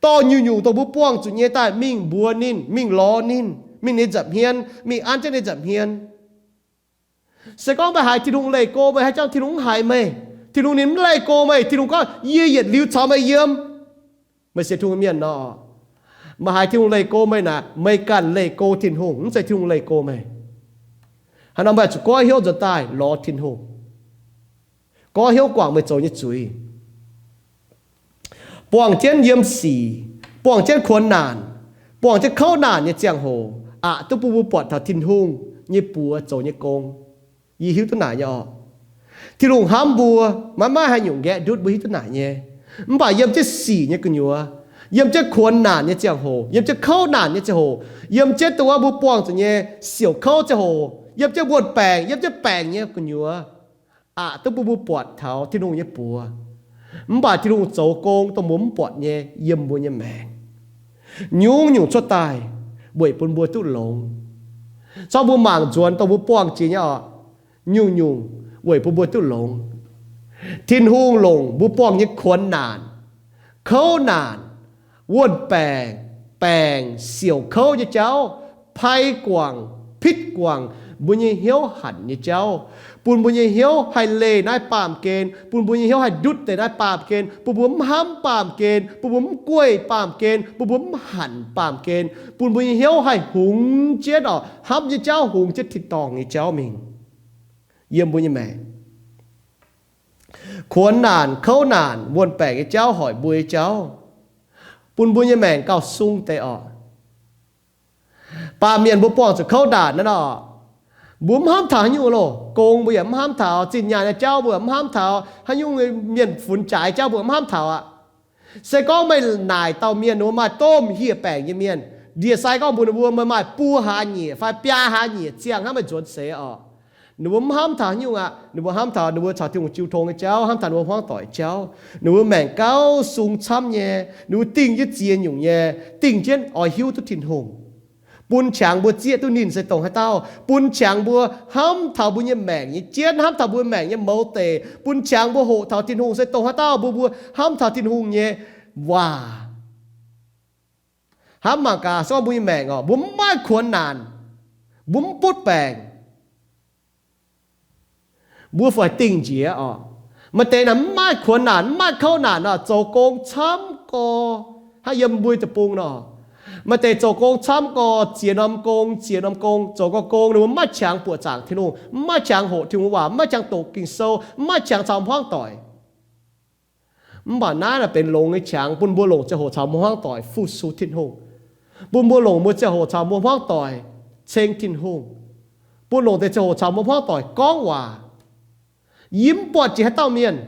Dorh nyungc-nyungc dongh mbuo buangh zuqc nyei daaih mingh mbuox ninh, mingh lorz ninh, mingh ninh nza'hmien, mingh an jienv ninh nza'hmien. Se gorngv meih haiz Tin-Hungh leih go meih, haaix jangx Tin-Hungh mv haiz meih? Tin-Hungh ninh mv leih go meih. Tin-Hungh gorngv, yie yietc liuz caux meih yiem. Meih sienx Tin-Hungh mienh nor, meih haiz Tin-Hungh leih go meih naaic, meih ganh leih go Tin-Hungh, mv zeiz Tin-Hungh leih go meih. Hnangv nor meih zuqc goiv hnyouv nzuonx daaih lorz Tin-Hungh, goiv hnyouv guangc meih zoux nyei zuiz. Buangh jienv yiem sic, buangh jienv kuonx naanc, buangh jienv kouv naanc nyei ziangh hoc, aqc duqv bun mbuo buatc taux Tin-Hungh nyei buoz zoux nyei gong. Yie hiuv duqv naaic nyei orqc. Tin-Hungh hnamv mbuo, maiv maaih haaix nyungc nqaeqv ndutv, mbuo hiuv duqv naaic nyei. Mv baac yiem jienv sic nyei gu'nyuoz, yiem jienv kuonx naanc nyei ziangh hoc, yiem jienv kouv naanc nyei ziangh hoc, yiem jienv dongh wuov mbuo buangh zuqc nyei siouc kouv ziangh hoc, yiem jienv wuon-baengc, yiem jienv baengc nyei gu'nyuoz, aqc duqv bun mbuo buatc taux Tin-Hungh nyei buoz. Mv baac Tin-Hungh zoux gong dongh mbuo mv buatc nyei yiem mbuo nyei maengc. Nyungc-nyungc cuotv daaih weic bun mbuo duqv longx. Zorqv mbuo mangc nzuonx dongh mbuo buangh jiex nyei orqc, nyungc-nyungc weic bun mbuo duqv longx. Tin-Hungh longc mbuo buangh nyei kuonx naanc, kouv naanc, wuon-baengc, baengc, siouc kouv nyei jauv, pai guangc, pitv guangc, mbuo nyei hnyouv hanc nyei jauv, bun mbuo nyei hnyouv haih leih naaiv baamh gen, bun mbuo nyei hnyouv haih ndutv deix naaiv baamh gen, bun mbuo mv hnamv baamh gen, bun mbuo mv gueic baamh gen, bun mbuo mv hanc baamh gen, bun mbuo nyei hnyouv haih hungx jienv oc, hnamv nyei jauv hungx jienv tin-dorngh nyei jauv mingh yiem mbuo nyei maengc. Kuonx naanc, kouv naanc, wuonh baengc nyei jauv, hoic mbuo nyei jauv, bun mbuo nyei maengc gauh sung deix oc. Baamh mienh mbuo buangh zuqc kouv naanc naaiv nor, mbuo mv hnamv taux haaix nyungc loh. Gong mbuo yaac mv hnamv taux, zinh nyaanh nyei jauv mbuo yaac mv hnamv taux, haaix nyungc mienh funx jaaix jauv mbuo mv hnamv taux aqv. Se gorngv meih naaic dauh mienh ninh mbuo maaih domh hieh baengc nyei mienh, ndie-sai gorngv mbuox ninh mbuo, meih maaih buo hlaax nyieqc fai biaa hlaax nyieqc ziangh hnangv meih nzuonx seix oc. Ninh mbuo mv hnamv taux haaix nyungc aqv. Ninh mbuo hnamv taux ninh mbuo caux Tin-Hungh jiu tong nyei jauv, hnamv taux ninh mbuo hmuangv doic jauv. Ninh mbuo maengc gauh sung camv nyei, ninh mbuo dingh jienv ziex nyungc nyei, dingh jienv oix hiuv duqv Tin-Hungh, bun qangx mbuo zieqv duqv ninh se dongh haaix dauh, bun qangx mbuo hnamv taux mbuo nyei maengc nyei jienv, hnamv taux mbuo maengc nyei mouz deic, bun qangx mbuo hoqc taux Tin-Hungh se dongh haaix dauh, mbuo mbuo hnamv taux Tin-Hungh nyei waac. Hnamv mangc gaax, se gorngv mbuo nyei maengc oc, mbuo mv maaih kuonx naanc, mbuo mv butv baengc, mbuo fih dingh njiec oc. Maaih deix naaic mv maaih kuonx naanc, mv maaih kouv naanc nor, zoux gong camv gorx hnangv yiem mbuo deic-bung nor. Maaih deix zoux gong camv gorx, ziex norm gong, ziex norm gong, zoux gong gong, ninh mbuo mv maaih qangx buoqc zaangc Tin-Hungh, mv maaih qangx hoqc Tin-Hungh waac, mv maaih qangx doqc Ging-Sou, mv maaih qangx caux hmuangv doic. Mv baac naaiv naaic benx longx nyei qangx bun mbuo longc ziangh hoc caux hmuangv doic fu-sux Tin-Hungh, bun mbuo longc mbuo ziangh hoc caux mbuo hmuangv doic ceng Tin-Hungh, bun longc deix ziangh hoc caux mbuo hmuangv doic gorngv waac. Yie mv buatc jiex haaix dauh mienh,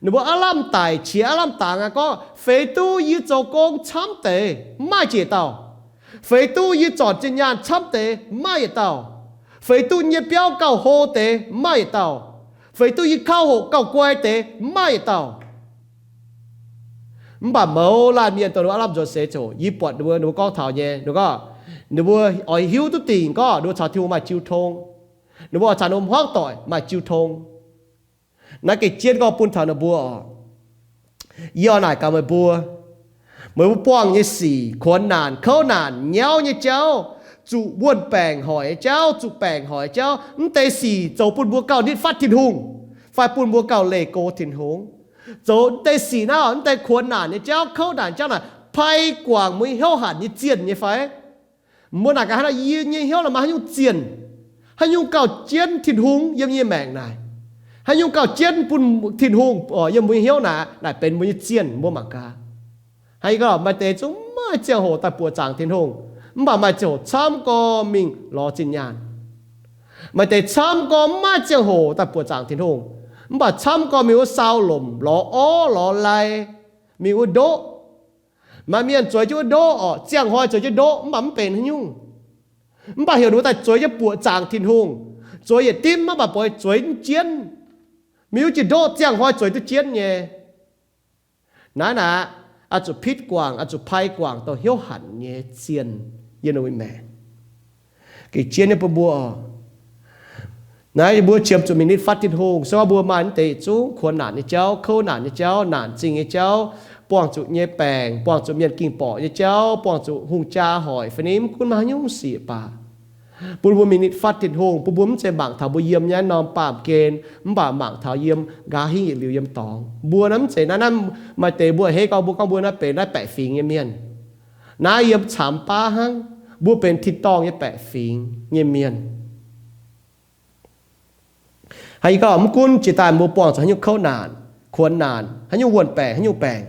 ninh mbuo aav lamh daic qiex aav lamh dangx aqv, gorngv, feix duqv yie zoux gong camv deix, mv maaih jiex dauh. Feix duqv yie zornc zinh nyaanh camv deix, mv maaih yietc dauh. Feix duqv nyei biauv gauh hlo deix, mv maaih yietc dauh. Feix duqv yie kauv hoqc gauh guai deix, mv maaih yietc dauh. Mv baac mouz laanh mienh dongh ninh mbuo aav lamh nzuonx seix ziouc, yie buatc ninh mbuo, ninh mbuo gorngv taux nyei, ninh gorngv, ninh mbuo oix hiuv duqv dingc gorngv ninh mbuo caux Tin-Hungh maaih jiu tong, ninh mbuo oix caux ninh mbuo hmuangv doic maaih jiu tong. Naaiv gengh jienv gorngv bun taux ninh mbuo oc. Yie oix naaic gaax meih mbuo, meih mbuo buangh nyei sic, kuonx naanc, kouv naanc, nyauv nyei jauv, zuqc wuonh baengc hoic nyei jauv, zuqc baengc hoic nyei jauv, mv deix sic zoux bun mbuo gauh nitv fatv Tin-Hungh, fai bun mbuo gauh leih go Tin-Hungh. Zoux mv deix sic naaiv, mv deix kuonx naanc nyei jauv, kouv naanc jauv naaic, pai guangc mbuo nyei hnyouv hanc nyei zienh nyei fai? Mbuo naaic gaax, haaix nor yie nyei hnyouv naaic maaih haaix nyungc zienh, haaix nyungc gauh jienv Tin-Hungh yiem yie maengc naaic, haaix nyungc gauh jienv bun Tin-Hungh yiem mbuo nyei hnyouv naaic, naaic benx mbuo nyei zienh. Mbuo mangc gaax, haaix gorngv maaih deix zungv maaih ziangh hoc daaih buoqc zaangc Tin-Hungh, mv baac maaih ziangh hoc camv gorx mingh lorz zinh nyaanh. Maaih deix camv gorx mv maaih ziangh hoc daaih buoqc zaangc Tin-Hungh, mv baac camv gorx mingh wuov sau lomc, lorz orv lorz lai, mingh wuov ndoqv. Maaih mienh zueiz jienv wuov ndoqv oc, ziangh hnoi zueiz jienv ndoqv mv baac mv benx haaix nyungc. Mv baac heuc ninh mbuo daaih zueiz jienv buoqc zaangc Tin-Hungh, zueiz yietc dimv mv baac bueix zueiz jienv, mingh wuov jiex ndoqv ziangh hnoi zueiz duqv jienv nyei. Naaiv naaic, oix zuqc pitv guangc, oix zuqc pai guangc dongh hnyouv hanc nyei zienh yiem ninh mbuo maengc. Gengh jienv nyei bun mbuo oc. Naaiv mbuo qiemx zuqc mingh nitv fatv Tin-Hungh. Se gorngv mbuo maaih mv deix zungv kuonx naanc nyei jauv, kouv naanc nyei jauv, naanc zingh nyei jauv, buangh zuqc nyei baengc, buangh zuqc mienh ging borqc nyei jauv, buangh zuqc hungh jaa hoic fai ni, mv gunv maaih haaix nyungc sic baac, bun mbuo mingh nitv fatv Tin-Hungh, bun mbuo mv zeiz mangc taux mbuo yiem nyei norm baamh gen, mv baac mangc taux yiem nqa'haav hingv yietc liuz yiem dorngx. Mbuo naaiv mv zeiz naaiv, naaiv maaih deix mbuo hei gorngv mbuo, gorngv mbuo naaiv benx naaiv baeqc fingx nyei mienh. Naaiv yiem camx baav hnangv, mbuo benx tin-dorngh nyei baeqc fingx nyei mienh. Haaix gorngv mv gunv jiex daaih mbuo buangh zuqc haaix nyungc kouv naanc, kuonx naanc, haaix nyungc wuonh baengc, haaix nyungc baengc,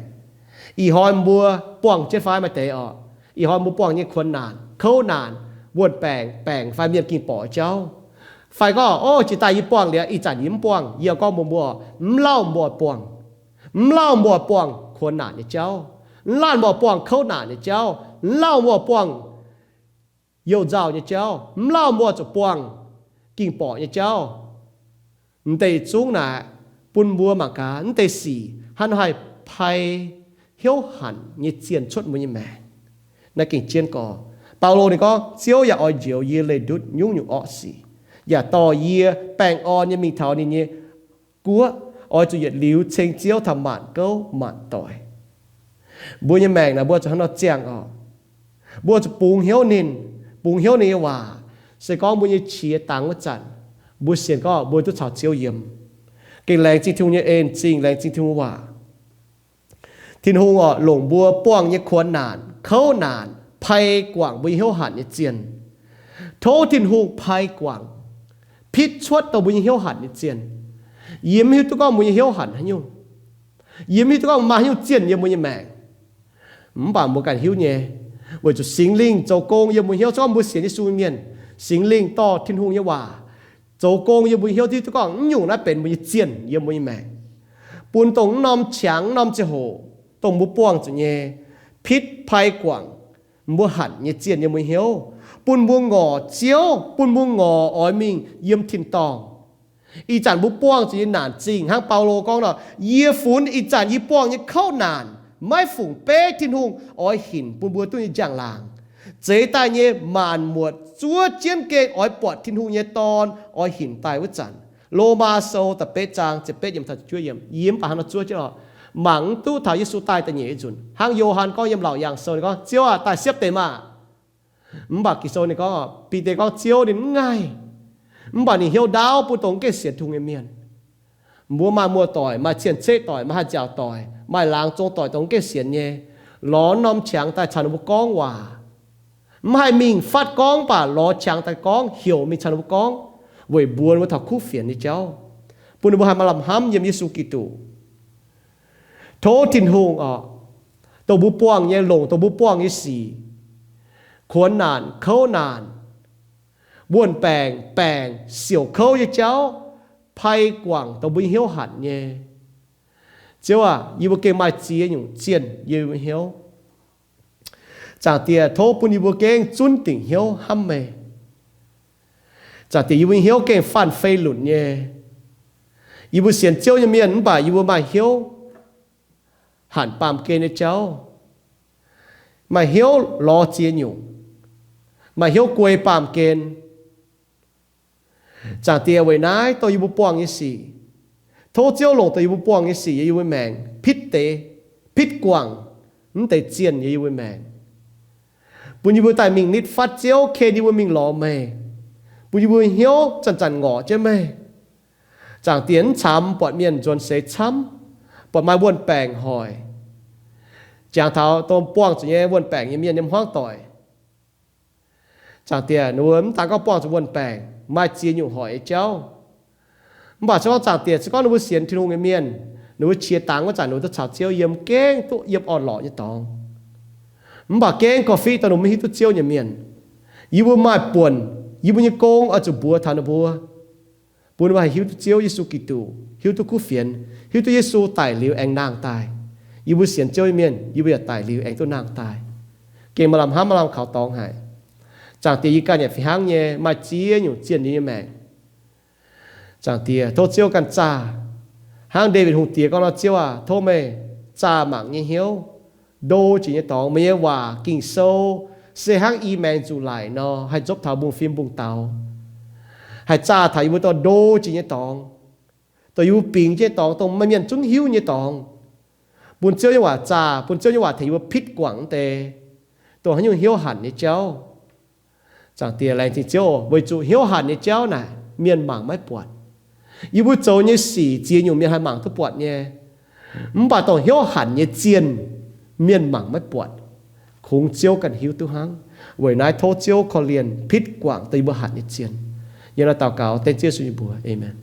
ih hnoi mbuo buangh jienv fai maaih deix oc, ih hnoi mbuo buangh nyei kuonx naanc, kouv naanc, wuonh baengc, baengc fai mienh ging borqc jauv, fai gorngv, o, jiex daaih yie buangh liuz, ih zanc yie mv buangh, yie gorngv mbuox mbuo, mv lauh mbuo buangh, mv lauh mbuo buangh kuonx naanc nyei jauv, mv lauh mbuo buangh kouv naanc nyei jauv, mv lauh mbuo buangh youh nzauh nyei jauv, mv lauh mbuo zuqc buangh ging borqc nyei jauv. M'deix zungv naaic, bun mbuo mangc gaax, m'deix sic hnangv nor haih pai hnyouv hanc nyei zienh cuotv mbuo nyei maengc. Naaiv gengh jienv gorx. Baulo ninh gorngv, Ziouv yaac oix njoux yie leih ndutv nyungc-nyungc orqv sic, yaac dorh yie baengh orn nyei mingh taux ninh nyei guoqv, oix zuqc yietc liuz ceng Ziouv taux maanc gouv maanc doic. Mbuo nyei maengc naaic mbuo zuqc hnangv nor ziangh oc. Mbuo zuqc bungx hnyouv ninh, bungx hnyouv ninh nyei waac, Se gorngv mbuo nyei qiex dangx wuov zanc, mbuo sienx gorngv mbuo duqv caux Ziouv yiem. Gengh laengz zingh Tin-Hungh nyei en-zingh, laengz zingh Tin-Hungh waac. Tin-Hungh oc, longc mbuo buangh nyei kuonx naanc, kouv naanc, pai guangc mbuo nyei hnyouv hanc nyei zienh. Tov Tin-Hungh pai guangc, pitv cuotv dongh mbuo nyei hnyouv hanc nyei zienh. Yie mv hiuv duqv gorngv mbuo nyei hnyouv hanc haaix nyungc. Yie mv hiuv duqv gorngv maaih haaix nyungc zienh yiem mbuo nyei maengc. Mv baac mbuo ganh hiuv nyei, weic zuqc Singx Lingh zoux gong yiem mbuo hnyouv. Se gorngv mbuo sienx Yesu mienh, Singx Lingh dorh Tin-Hungh nyei waac zoux gong yiem mbuo hnyouv, hiuv duqv gorngv mv nyungc naaiv benx mbuo nyei zienh yiem mbuo nyei maengc, bun dongh mv norm qangx, mv norm ziangh hoc dongh mbuo buangh zuqc nyei, pitv pai guangc mbuo hanc nyei zienh yiem mbuo hnyouv, bun mbuo ngorc Ziouv, bun mbuo ngorc oix mingh yiem tin-dorngh. Ih zanc mbuo buangh zuqc nyei naanc zingh hnangv Baulo gorngv nor, yie funx ih zanc yie buangh nyei kouv naanc maiv fungc beiv Tin-Hungh oix hinc bun mbuo duqv nyei njang-laangc. Zeix daaih nyei maanc muotc zuov jienv gengh oix buatc Tin-Hungh nyei Dorn oix hinc daaih wuov zanc. Lomaa Sou da'betv zaang ziepc betv yiemc taux ziepc juov yiemc, yie mv baac hnangv nor zuov jienv oc, mangc mv duqv taux Yesu daaih da'nyeic nyei nzunc. Hnangv Yo^han gorngv yiem Laauc Yaangh Sou ninh gorngv, Ziouv aah! Daaih siepv deix maah! Mv baac Ging-Sou ninh gorngv, Bide gorngv Ziouv ninh mv ngaih, mv baac ninh hnyouv ndaauv bun dongh mv gaengh sienx Tin-Hungh nyei mienh. Mbuo maaih muoz-doic, maaih cien-ceqv doic, maaih haih nziaauc doic, maaih laangz zong doic dongh mv gaengh sienx nyei, lorz norm qangx daaih caux ninh mbuo gorngv waac. Mv haih mingh fatv gorngv, mv baac lorz qangx daaih gorngv, heuc mingh caux ninh mbuo gorngv, weic mbuox ninh mbuo taux kuv fienx nyei jauv, bun ninh mbuo haih maaih lamh hnamv yiem Yesu Giduc. Tov Tin-Hungh oc, dongh mbuo buangh nyei, longc dongh mbuo buangh nyei sic, kuonx naanc, kouv naanc, wuonh baengc, baengc, siouc kouv nyei jauv, pai guangc dongh mbuo nyei hnyouv hanc nyei. Ziouv aac, yie mbuo gengh maaih ziex nyungc zienh yiem yie mbuo hnyouv. Zaangc Diex, tov bun yie mbuo gengh zunv dingc hnyouv hnamv meih. Zaangc Diex, yie mbuo nyei hnyouv gengh faanh fei lunc nyei. Yie mbuo sienx Ziouv nyei mienh mv baac yie mbuo maaih hnyouv hanc baamh gen nyei jauv, maaih hnyouv lorz ziex nyungc, maaih hnyouv guei baamh gen. Zaangc Diex, weic naaiv dongh yie mbuo buangh nyei sic, tov Ziouv longc dongh yie mbuo buangh nyei sic yiem yie mbuo maengc pitv deix, pitv guangc mv deix zienh yiem yie mbuo maengc, bun yie mbuo daaih mingh nitv fatv Ziouv, ken yie mbuo mingh lorz meih, bun yie mbuo hnyouv zanc-zanc ngorc jienv meih. Zaangc Diex, mv camv buatc mienh nzuonx seix camv, buatc maaih wuonh baengc hoic, jangx taux dongh buangh zuqc nyei wuonh baengc nyei mienh yiem hmuangv doic. Zaangc Diex, ninh mbuo mv daan gorngv buangh zuqc wuonh baengc, maaih ziex nyungc hoic nyei jauv. Mv baac se gorngv Zaangc Diex, se gorngv ninh mbuo sienx Tin-Hungh nyei mienh, ninh mbuo qiex dangx wuov zanc ninh mbuo duqv caux Ziouv yiem, gengh duqv yiem orn-lorqc nyei dorngx. Mv baac gengh korv-fiqv dongh ninh mbuo mv hiuv duqv Ziouv nyei mienh. Yie mbuo maaih buonc, yie mbuo nyei gong oix zuqc mbuox taux ninh mbuo, bun ninh mbuo haih hiuv duqv Ziouv Yesu Giduc, hiuv duqv kuv fienx, hiuv duqv Yesu daic liuz aengx nangh daaih. Yie mbuo sienx Ziouv nyei mienh, yie mbuo yaac daic liuz aengx duqv nangh daaih. Gengh maaih lamh hnamv, maaih lamh kaux dorngx haic. Zaangc Diex, yie ganh yaac fih hnangv nyei maaih ziex nyungc zienh yie nyei maengc. Zaangc Diex, tov Ziouv ganh zaah, hnangv Ndaawitv Hungh Diex gorngv nor, Ziouv aac, tov meih zaah mangc nyei hnyouv, ndo jiex nyei dorngx. Meih nyei waac Ging-Sou se hnangv i maengx nzuqc laic nor, haih nzopv taux mbungv-fim mbungv-daux, haih zaah taux yie mbuo dongh ndo jiex nyei dorngx, dongh yie mbuo bingx jienv nyei dorngx, dongh maaih mienh zungv hiuv nyei dorngx. Bun Ziouv nyei waac zaah, bun Ziouv nyei waac tengx yie mbuo pitv guangc deix dongh haaix nyungc hnyouv hanc nyei jauv. Zaangc Diex, laengz zingh Ziouv, weic zuqc hnyouv hanc nyei jauv naaic mienh mangc maiv buatc. Yie mbuo zoux nyei sic ziex nyungc mienh haih mangc duqv buatc nyei, mv baac dongh hnyouv hanc nyei zienh mienh mangc maiv buatc. Kungx Ziouv ganh hiuv duqv hnangv. Weic naaiv tov Ziouv korv-lienh pitv guangc dongh yie mbuo hanc nyei zienh. Yie naaiv daux gaux dengv Ziouv Yesu nyei mbuox. Aamen.